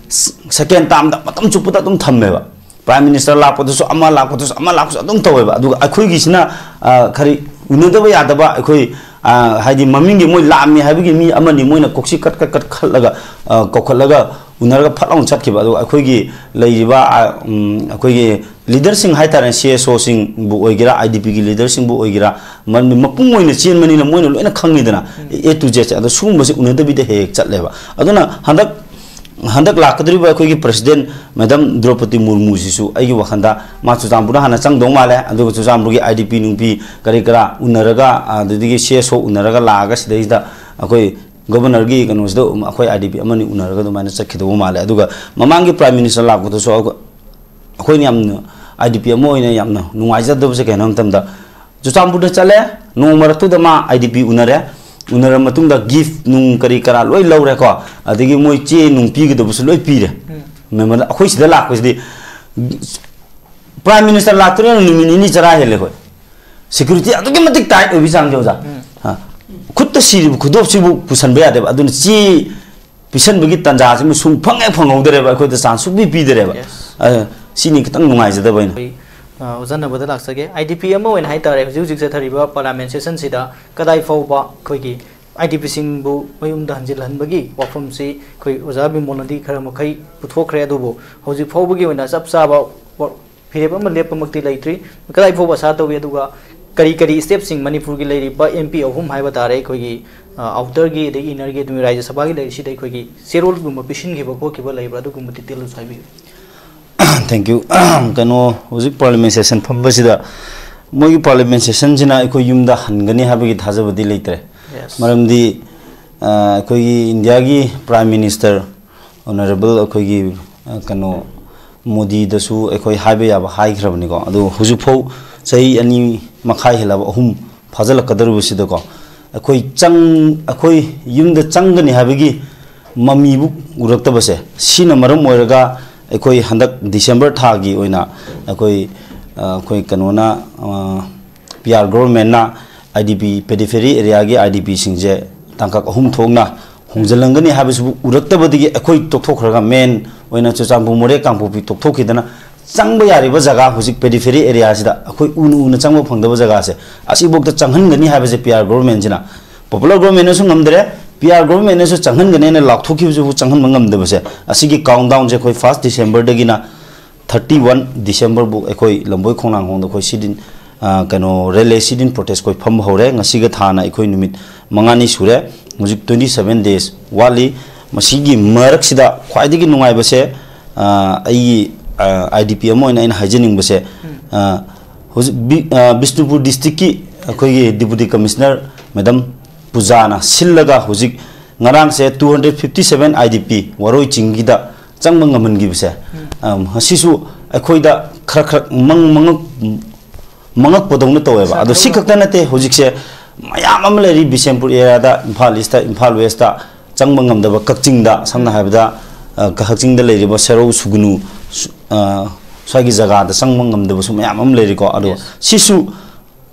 second termꯗ ꯃꯇꯝ ꯆꯨꯞꯄꯗ ꯑꯗꯨꯝ ꯊꯝꯃꯦꯕ꯫ Prime Minister ꯂꯥꯛꯄꯗꯁꯨ, ꯑꯃ ꯂꯥꯛꯄꯗꯁꯨ, ꯑꯃ ꯂꯥꯛꯄꯁꯨ ꯑꯗꯨꯝ ꯇꯧꯋꯦꯕ꯫ ꯑꯗꯨꯒ ꯑꯩꯈꯣꯏꯒꯤꯁꯤꯅ, ꯑ, ꯀꯔꯤ, ꯎꯅꯗꯕ ꯌꯥꯗꯕ, ꯑꯩꯈꯣꯏ, ꯑ, ꯍꯥꯏꯗꯤ ꯃꯃꯤꯡꯒꯤ ꯃꯣꯏ ꯂꯥꯛꯑꯝꯃꯤ ꯍꯥꯏꯕꯒꯤ ꯃꯤ ꯑꯃꯅꯤ ꯃꯣꯏꯅ ꯀꯣꯛꯁꯤ ꯀꯠ ꯀꯠ ꯀꯠ ꯈꯠꯂꯒ, ꯑ, ꯀꯧꯈꯠꯂꯒ ꯎꯅꯔꯒ ꯐꯠ ꯂꯥꯎꯅ ꯆꯠꯈꯤꯕ꯫ ꯑꯗꯨꯒ ꯑꯩꯈꯣꯏꯒꯤ ꯂꯩꯔꯤꯕ, ꯑ, ꯎꯝ, ꯑꯩꯈꯣꯏꯒꯤ leaderꯁꯤꯡ ꯍꯥꯏꯇꯥꯔꯦ, C S Oꯁꯤꯡꯕꯨ ꯑꯣꯏꯒꯦꯔꯥ, I D Pꯒꯤ leaderꯁꯤꯡꯕꯨ ꯑꯣꯏꯒꯦꯔꯥ, ꯃ-, ꯃꯄꯨꯡ ꯑꯣꯏꯅ ꯆꯦꯟꯕꯅꯤꯅ ꯃꯣꯏꯅ ꯂꯣꯏꯅ ꯈꯪꯉꯤꯗꯅ, A to Zꯁꯦ꯫ ꯑꯗꯣ ꯁꯤꯒꯨꯝꯕꯁꯦ ꯎꯅꯗꯕꯤꯗ ꯍꯦꯛ ꯍꯦꯛ ꯆꯠꯂꯦꯕ꯫ ꯑꯗꯨꯅ ꯍꯟꯗꯛ ꯍꯟꯗꯛ ꯂꯥꯛꯀꯗꯧꯔꯤꯕ ꯑꯩꯈꯣꯏꯒꯤ President Madam ꯗ꯭ꯔꯧꯄꯗꯤ ꯃꯨꯔꯃꯨꯁꯤꯁꯨ ꯑꯩꯒꯤ ꯋꯥꯈꯜꯗ ꯃꯥ ꯆꯨꯔꯆꯥꯟꯄꯨꯔꯗ ꯍꯥꯟꯅ ꯆꯪꯗꯧ ꯃꯥꯜꯂꯦ꯫ ꯑꯗꯨꯒ ꯆꯨꯔꯆꯥꯟꯄꯨꯔꯒꯤ I D P ꯅꯨꯡꯄꯤ ꯀꯔꯤ ꯀꯔꯥ ꯎꯅꯔꯒ, ꯑꯗꯨꯗꯒꯤ C S O ꯎꯅꯔꯒ ꯂꯥꯛꯑꯒ ꯁꯤꯗꯩꯁꯤꯗ ꯑꯩꯈꯣꯏ Governorꯒꯤ ꯀꯩꯅꯣꯁꯤꯗ ꯑꯩꯈꯣꯏ I D P ꯑꯃꯅꯤ ꯎꯅꯔꯒ ꯑꯗꯨꯃꯥꯏꯅ ꯆꯠꯈꯤꯗꯧꯕ ꯃꯥꯜꯂꯦ꯫ ꯑꯗꯨꯒ ꯃꯃꯥꯡꯒꯤ Prime Minister ꯂꯥꯛꯄꯗꯁꯨ ꯑꯩꯈꯣꯏ-, ꯑꯩꯈꯣꯏꯅ ꯌꯥꯝꯅ, I D P ꯑꯃ ꯑꯣꯏꯅ ꯌꯥꯝꯅ ꯅꯨꯡꯉꯥꯏꯖꯗꯕꯁꯦ ꯀꯩꯅꯣ ꯍꯥꯏꯕ ꯃꯇꯝꯗ, ꯆꯨꯔꯆꯥꯟꯄꯨꯔꯗ ꯆꯠꯂꯦ, ꯅꯣꯡꯃ ꯃꯔꯛꯇꯨꯗ ꯃꯥ I D P ꯎꯅꯔꯦ, ꯎꯅꯔꯕ ꯃꯇꯨꯡꯗ gift ꯅꯨꯡ ꯀꯔꯤ ꯀꯔꯥ ꯂꯣꯏ ꯂꯧꯔꯦꯀꯣ, ꯑꯗꯒꯤ ꯃꯣꯏ ꯆꯦ ꯅꯨꯡ ꯄꯤꯒꯗꯕꯁꯨ ꯂꯣꯏ ꯄꯤꯔꯦ꯫ ꯎꯝ꯫ ꯃꯦꯃꯣꯔ-, ꯑꯩꯈꯣꯏ ꯁꯤꯗ ꯂꯥꯛꯄꯁꯤꯗꯤ Prime Minister ꯂꯥꯛꯇꯣꯔꯦꯅ ꯅꯨꯃꯤꯠ ꯅꯤꯅꯤ ꯆꯔꯥ ꯍꯦꯜꯂꯦ ꯑꯩꯈꯣꯏ꯫ Security ꯑꯗꯨꯛꯀꯤ ꯃꯇꯤꯛ tight ꯑꯣꯏꯕꯒꯤ ꯆꯥꯡꯁꯦ, ꯑꯣꯖꯥ꯫ ꯎꯝ꯫ ꯑ, ꯈꯨꯠꯇ ꯁꯤꯔꯤꯕ ꯈꯨꯗꯣꯞꯁꯤꯕꯨ ꯄꯨꯁꯟꯕ ꯌꯥꯗꯦꯕ꯫ ꯑꯗꯨꯅ ꯆꯦ ꯄꯤꯁꯟꯕꯒꯤ ꯇꯥꯟꯖꯥꯁꯤꯃ ꯁꯨꯡꯐꯪ ꯍꯦꯛ ꯐꯪꯍꯧꯗꯔꯦꯕ, ꯑꯩꯈꯣꯏꯗ chance ꯁꯨꯡꯄꯤ ꯄꯤꯗꯔꯦꯕ꯫ Yes꯫ ꯑ, ꯁꯤꯅꯤ ꯈꯤꯇꯪ ꯅꯨꯡꯉꯥꯏꯖꯗꯕ ꯑꯩꯅ꯫ ꯑꯩ, ꯑ, ꯑꯣꯖꯥ ꯅꯕꯗ ꯂꯥꯛꯆꯒꯦ꯫ ꯑꯥꯏ ꯗꯤ ꯄꯤ ꯑꯃ ꯑꯣꯏꯅ ꯍꯥꯏꯇꯥꯔꯦ, ꯍꯧꯖꯤꯛ ꯍꯧꯖꯤꯛ ꯆꯠꯊꯔꯤꯕ ꯄꯥꯔꯂꯤꯌꯥꯃꯦꯟ ꯁꯦꯁꯟꯁꯤꯗ ꯀꯗꯥꯏ ꯐꯥꯎꯕ ꯑꯩꯈꯣꯏꯒꯤ ꯑꯥꯏ ꯗꯤ ꯄꯤꯁꯤꯡꯕꯨ ꯃꯌꯨꯝꯗ ꯍꯟꯖꯤꯜꯍꯟꯕꯒꯤ ꯋꯥꯐꯝꯁꯤ ꯑꯩꯈꯣꯏ ꯑꯣꯖꯥ ꯕꯤꯃꯣꯜꯅꯗꯤ ꯈꯔ ꯃꯈꯩ ꯄꯨꯊꯣꯛꯈ꯭ꯔꯦ, ꯑꯗꯨꯕꯨ ꯍꯧꯖꯤꯛ ꯐꯥꯎꯕꯒꯤ ꯑꯣꯏꯅ ꯆꯞ ꯆꯥꯕ ꯋꯥ-, ꯐꯤꯔꯦꯞ ꯑꯃ ꯂꯦꯞꯄꯃꯛꯇꯤ ꯂꯩꯇ꯭ꯔꯤ꯫ ꯀꯗꯥꯏ ꯐꯥꯎꯕ ꯑꯁꯥ ꯇꯧꯏ, ꯑꯗꯨꯒ ꯀꯔꯤ ꯀꯔꯤ ꯁ꯭ꯇꯦꯞꯁꯤꯡ ꯃꯅꯤꯄꯨꯔꯒꯤ ꯂꯩꯔꯤꯕ ꯑꯦꯝ ꯄꯤ ꯑꯍꯨꯝ ꯍꯥꯏꯕ ꯇꯥꯔꯦ, ꯑꯩꯈꯣꯏꯒꯤ, ꯑ, ꯑꯥꯎꯇꯔꯒꯤ ꯑꯗꯒꯤ ꯏꯅꯔꯒꯤ, ꯑꯗꯨꯒꯤ ꯔꯥꯖ꯭ꯌ ꯁꯚꯥꯒꯤ ꯂꯩꯔꯤꯁꯤꯗ ꯑꯩꯈꯣꯏꯒꯤ ꯆꯦꯔꯣꯜꯒꯨꯝꯕ ꯄꯤꯁꯤꯟꯈꯤꯕ ꯈꯣꯠꯈꯤꯕ ꯂꯩꯕ꯭ꯔꯥ, ꯑꯗꯨꯒꯨꯝꯕ ꯗꯤꯇꯦꯜꯁꯨ ꯍꯥꯏꯕꯤꯌꯨ꯫ Thank you꯫ ꯀꯩꯅꯣ, ꯍꯧꯖꯤꯛ ꯄꯥꯔꯂꯤꯌꯥꯃꯦꯟ ꯁꯦꯁꯟ ꯐꯝꯕꯁꯤꯗ ꯃꯣꯏꯒꯤ ꯄꯥꯔꯂꯤꯌꯥꯃꯦꯟ ꯁꯦꯁꯟꯁꯤꯅ ꯑꯩꯈꯣꯏ ꯌꯨꯝꯗ ꯍꯟꯒꯅꯤ ꯍꯥꯏꯕꯒꯤ ꯊꯥꯖꯕꯗꯤ ꯂꯩꯇ꯭ꯔꯦ꯫ Yes. ꯃꯔꯝꯗꯤ, ꯑ, ꯑꯩꯈꯣꯏꯒꯤ ꯏꯟꯗꯤꯌꯥꯒꯤ ꯄ꯭ꯔꯥꯏꯝ ꯃꯤꯅꯤꯁꯇꯔ ꯑꯣꯅꯔꯦꯕꯜ ꯑꯩꯈꯣꯏꯒꯤ, ꯑ, ꯀꯩꯅꯣ, ꯃꯣꯗꯤꯗꯁꯨ ꯑꯩꯈꯣꯏ ꯍꯥꯏꯕ ꯌꯥꯕ ꯍꯥꯏꯈ꯭ꯔꯕꯅꯤꯀꯣ꯫ ꯑꯗꯨ ꯍꯧꯖꯤꯛꯐꯥꯎ ꯆꯍꯤ ꯑꯅꯤ ꯃꯈꯥꯏ ꯍꯦꯜꯂꯕ, ꯑꯍꯨꯝ ꯐꯥꯖꯤꯜꯂꯛꯀꯗꯧꯔꯤꯕꯁꯤꯗꯀꯣ, ꯑꯩꯈꯣꯏ ꯆꯪ-, ꯑꯩꯈꯣꯏ ꯌꯨꯝꯗ ꯆꯪꯒꯅꯤ ꯍꯥꯏꯕꯒꯤ ꯃꯃꯤꯕꯨ ꯎꯔꯛꯇꯕꯁꯦ, ꯁꯤꯅ ꯃꯔꯝ ꯑꯣꯏꯔꯒ ꯑꯩꯈꯣꯏ ꯍꯟꯗꯛ ꯗꯤꯁꯦꯝꯕꯔ ꯊꯥꯒꯤ ꯑꯣꯏꯅ ꯑꯩꯈꯣꯏ, ꯑ, ꯑꯩꯈꯣꯏ ꯀꯩꯅꯣꯅ, ꯑ, P R ꯒꯣꯚꯔꯟꯃꯦꯟꯅ I D P, ꯄꯦꯔꯤꯐꯦꯔꯤ ꯑꯦꯔꯤꯌꯥꯒꯤ I D ꯄꯤꯁꯤꯡꯁꯦ ꯇꯥꯡꯀꯛ ꯑꯍꯨꯝ ꯊꯣꯛꯅ ꯍꯣꯡꯖꯤꯜꯂꯝꯒꯅꯤ ꯍꯥꯏꯕꯁꯤꯕꯨ ꯎꯔꯛꯇꯕꯗꯒꯤ ꯑꯩꯈꯣꯏ ꯇꯣꯛꯊꯣꯛꯈ꯭ꯔꯒ, ꯃꯦꯟ ꯑꯣꯏꯅ ꯆꯨꯔꯆꯥꯟꯄꯨꯔ, ꯃꯣꯔꯦ, ꯀꯥꯡꯄꯣꯛꯄꯤ ꯇꯣꯛꯊꯣꯛꯈꯤꯗꯅ, ꯆꯪꯕ ꯌꯥꯔꯤꯕ ꯖꯒꯥ, ꯍꯧꯖꯤꯛ ꯄꯦꯔꯤꯐꯦꯔꯤ ꯑꯦꯔꯤꯌꯥꯁꯤꯗ ꯑꯩꯈꯣꯏ ꯎꯅ ꯎꯅ ꯆꯪꯕ ꯐꯪꯗꯕ ꯖꯒꯥꯁꯦ, ꯑꯁꯤꯐꯥꯎꯗ ꯆꯪꯍꯟꯒꯅꯤ ꯍꯥꯏꯕꯁꯦ ꯄꯤ ꯑꯥꯔ ꯒꯣꯚꯔꯟꯃꯦꯟꯁꯤꯅ, ꯄꯣꯄꯨꯂꯔ ꯒꯣꯚꯔꯟꯃꯦꯟꯅꯁꯨ ꯉꯝꯗ꯭ꯔꯦ, ꯄꯤ ꯑꯥꯔ ꯒꯣꯚꯔꯟꯃꯦꯟꯅꯁꯨ ꯆꯪꯍꯟꯒꯅꯦꯅ ꯂꯥꯎꯊꯣꯛꯈꯤꯕꯁꯤꯕꯨ ꯆꯪꯍꯟꯕ ꯉꯝꯗꯕꯁꯦ, ꯑꯁꯤꯒꯤ ꯀꯥꯎꯟꯗꯥꯎꯟꯁꯦ ꯑꯩꯈꯣꯏ ꯐꯥꯔꯁ ꯗꯤꯁꯦꯝꯕꯔꯗꯒꯤꯅ ꯊꯥꯔꯇꯤ ꯋꯥꯟ ꯗꯤꯁꯦꯝꯕꯔꯕꯨ ꯑꯩꯈꯣꯏ ꯂꯝꯕꯣꯏ ꯈꯣꯡꯅꯥꯡꯈꯣꯡꯗ ꯑꯩꯈꯣꯏ ꯁꯤꯠ ꯏꯟ, ꯑ, ꯀꯩꯅꯣ, ꯔꯤꯂꯦ ꯁꯤꯠ ꯏꯟ ꯄ꯭ꯔꯣꯇꯦꯁ ꯑꯩꯈꯣꯏ ꯐꯝꯕ ꯍꯧꯔꯦ꯫ ꯉꯁꯤꯒ ꯊꯥꯅ ꯑꯩꯈꯣꯏ ꯅꯨꯃꯤꯠ ꯃꯉꯥꯅꯤ ꯁꯨꯔꯦ꯫ ꯍꯧꯖꯤꯛ twenty seven days ꯋꯥꯠꯂꯤ꯫ ꯃꯁꯤꯒꯤ ꯃꯔꯛꯁꯤꯗ ꯈ꯭ꯋꯥꯏꯗꯒꯤ ꯅꯨꯡꯉꯥꯏꯕꯁꯦ, ꯑ, ꯑꯩꯒꯤ, ꯑ, ꯑꯥꯏ ꯗꯤ ꯄꯤ ꯑꯃ ꯑꯣꯏꯅ ꯑꯩꯅ ꯍꯥꯏꯖꯅꯤꯡꯕꯁꯦ, ꯑ, ꯍꯧꯖꯤꯛ ꯕꯤ-, ꯑ, ꯕꯤꯁꯅꯨꯄꯨꯔ ꯗꯤꯁꯇ꯭ꯔꯤꯛꯀꯤ ꯑꯩꯈꯣꯏꯒꯤ ꯗꯤꯄꯨꯇꯤ ꯀꯃꯤꯁꯅꯔ ꯃꯦꯗꯝ ꯄꯨꯖꯥꯅ ꯁꯤꯜꯂꯒ ꯍꯧꯖꯤꯛ ꯉꯔꯥꯡꯁꯦ two hundred fifty seven I D P ꯋꯥꯔꯣꯏ ꯆꯤꯡꯒꯤꯗ ꯆꯪꯕ ꯉꯝꯍꯟꯈꯤꯕꯁꯦ, ꯑ, ꯃꯁꯤꯁꯨ ꯑꯩꯈꯣꯏꯗ ꯈꯔ ꯈꯔ ꯃꯪ-, ꯃꯉꯛ-, ꯃꯉꯛꯄꯗꯧꯅ ꯇꯧꯋꯦꯕ꯫ ꯑꯗꯣ ꯁꯤ ꯈꯛꯇ ꯅꯠꯇꯦ, ꯍꯧꯖꯤꯛꯁꯦ ꯃꯌꯥꯝ ꯑꯃ ꯂꯩꯔꯤ ꯕꯤꯁꯦꯝꯄꯨꯔ ꯑꯦꯔꯤꯌꯥꯗ, ꯏꯝꯐꯥꯜ ꯏꯁꯇ, ꯏꯝꯐꯥꯜ ꯋꯦꯁꯇ ꯆꯪꯕ ꯉꯝꯗꯕ, ꯀꯛꯆꯤꯡꯗ ꯁꯝꯅ ꯍꯥꯏꯔꯕꯗ, ꯑ, ꯀꯛꯆꯤꯡꯗ ꯂꯩꯔꯤꯕ ꯁꯦꯔꯧ, ꯁꯨꯒꯅꯨ, ꯁꯨ-, ꯑ, ꯁ꯭ꯋꯥꯏꯒꯤ ꯖꯒꯥꯗ ꯆꯪꯕ ꯉꯝꯗꯕꯁꯨ ꯃꯌꯥꯝ ꯑꯃ ꯂꯩꯔꯤꯀꯣ꯫ ꯑꯗꯣ ꯁꯤꯁꯨ,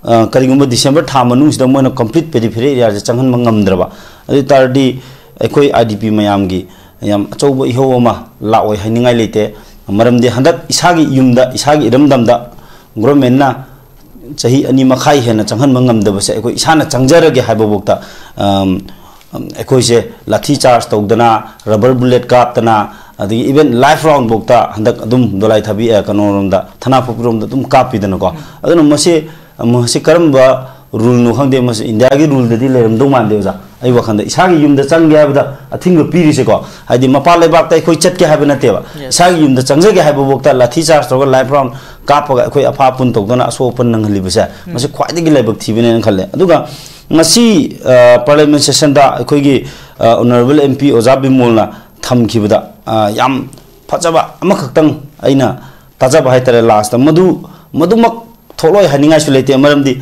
ꯑ, ꯀꯔꯤꯒꯨꯝꯕ ꯗꯤꯁꯦꯝꯕꯔ ꯊꯥ ꯃꯅꯨꯡꯁꯤꯗ ꯃꯣꯏꯅ ꯀꯝꯄ꯭ꯂꯤꯠ ꯄꯦꯔꯤꯐꯦꯔꯤ ꯑꯦꯔꯤꯌꯥꯁꯦ ꯆꯪꯍꯟꯕ ꯉꯝꯗ꯭ꯔꯕ, ꯑꯗꯨ ꯑꯣꯏ ꯇꯥꯔꯗꯤ ꯑꯩꯈꯣꯏ ꯑꯥꯏ ꯗꯤ ꯄꯤ ꯃꯌꯥꯝꯒꯤ ꯌꯥꯝ ꯑꯆꯧꯕ ꯏꯍꯧ ꯑꯃ ꯂꯥꯛꯑꯣꯏ ꯍꯥꯏꯅꯤꯡꯉꯥꯏ ꯂꯩꯇꯦ꯫ ꯃꯔꯝꯗꯤ ꯍꯟꯗꯛ ꯏꯁꯥꯒꯤ ꯌꯨꯝꯗ, ꯏꯁꯥꯒꯤ ꯏꯔꯝꯗꯝꯗ ꯒꯣꯔꯃꯦꯟꯅ ꯆꯍꯤ ꯑꯅꯤ ꯃꯈꯥꯏ ꯍꯦꯟꯅ ꯆꯪꯍꯟꯕ ꯉꯝꯗꯕꯁꯦ, ꯑꯩꯈꯣꯏ ꯏꯁꯥꯅ ꯆꯪꯖꯔꯒꯦ ꯍꯥꯏꯕꯐꯥꯎꯗ, ꯑꯝ, ꯑꯩꯈꯣꯏꯁꯦ ꯂꯥꯊꯤ ꯆꯥꯔꯖ ꯇꯧꯗꯅ, ꯔꯕꯔ ꯕꯨꯂꯦꯠ ꯀꯥꯞꯇꯅ, ꯑꯗꯒꯤ ꯏꯚꯟ ꯂꯥꯏꯐ ꯔꯥꯎꯟꯐꯥꯎꯗ ꯍꯟꯗꯛ ꯑꯗꯨꯝ ꯗꯣꯂꯥꯏ ꯊꯥꯕꯤ, ꯑ, ꯀꯩꯅꯣꯔꯣꯝꯗ, ꯊꯅꯥꯄꯣꯛꯄꯤꯔꯣꯝꯗ ꯑꯗꯨꯝ ꯀꯥꯞꯄꯤꯗꯅꯀꯣ꯫ ꯑꯗꯨꯅ ꯃꯁꯤ, ꯃꯁꯤ ꯀꯔꯝꯕ ꯔꯨꯜꯅꯣ ꯈꯪꯗꯦ, ꯃꯁꯤ ꯏꯟꯗꯤꯌꯥꯒꯤ ꯔꯨꯜꯗꯗꯤ ꯂꯩꯔꯝꯗꯧ ꯃꯥꯟꯗꯦ, ꯑꯣꯖꯥ꯫ ꯑꯩ ꯋꯥꯈꯜꯗ ꯏꯁꯥꯒꯤ ꯌꯨꯝꯗ ꯆꯪꯒꯦ ꯍꯥꯏꯕꯗ ꯑꯊꯤꯡꯕ ꯄꯤꯔꯤꯁꯦꯀꯣ, ꯍꯥꯏꯗꯤ ꯃꯄꯥꯟ ꯂꯩꯕꯥꯛꯇ ꯑꯩꯈꯣꯏ ꯆꯠꯀꯦ ꯍꯥꯏꯕ ꯅꯠꯇꯦꯕ꯫ Yes. ꯏꯁꯥꯒꯤ ꯌꯨꯝꯗ ꯆꯪꯖꯒꯦ ꯍꯥꯏꯕꯐꯥꯎꯗ ꯂꯥꯊꯤ ꯆꯥꯔꯖ ꯇꯧꯔꯒ, ꯂꯥꯏꯐ ꯔꯥꯎꯟ ꯀꯥꯞꯄꯒ ꯑꯩꯈꯣꯏ ꯑꯐꯥ ꯑꯄꯨꯟ ꯇꯧꯗꯅ ꯑꯁꯣꯛ ꯑꯄꯟ ꯅꯪꯍꯜꯂꯤꯕꯁꯦ, ꯎꯝ, ꯃꯁꯤ ꯈ꯭ꯋꯥꯏꯗꯒꯤ ꯂꯥꯏꯕꯛ ꯊꯤꯕꯅꯦꯅ ꯈꯜꯂꯦ꯫ ꯑꯗꯨꯒ ꯉꯁꯤ, ꯑ, ꯄꯥꯔꯂꯤꯌꯥꯃꯦꯟ ꯁꯦꯁꯟꯗ ꯑꯩꯈꯣꯏꯒꯤ, ꯑ, ꯑꯣꯅꯔꯦꯕꯜ ꯑꯦꯝ ꯄꯤ ꯑꯣꯖꯥ ꯕꯤꯃꯣꯜꯅ ꯊꯝꯈꯤꯕꯗ, ꯑ, ꯌꯥꯝ ꯐꯖꯕ ꯑꯃꯈꯛꯇꯪ ꯑꯩꯅ ꯇꯥꯖꯕ ꯍꯥꯏꯇꯥꯔꯦ, ꯂꯥꯁꯇ ꯃꯗꯨ, ꯃꯗꯨꯃꯛ ꯊꯣꯛꯂꯣꯏ ꯍꯥꯏꯅꯤꯡꯉꯥꯏꯁꯨ ꯂꯩꯇꯦ꯫ ꯃꯔꯝꯗꯤ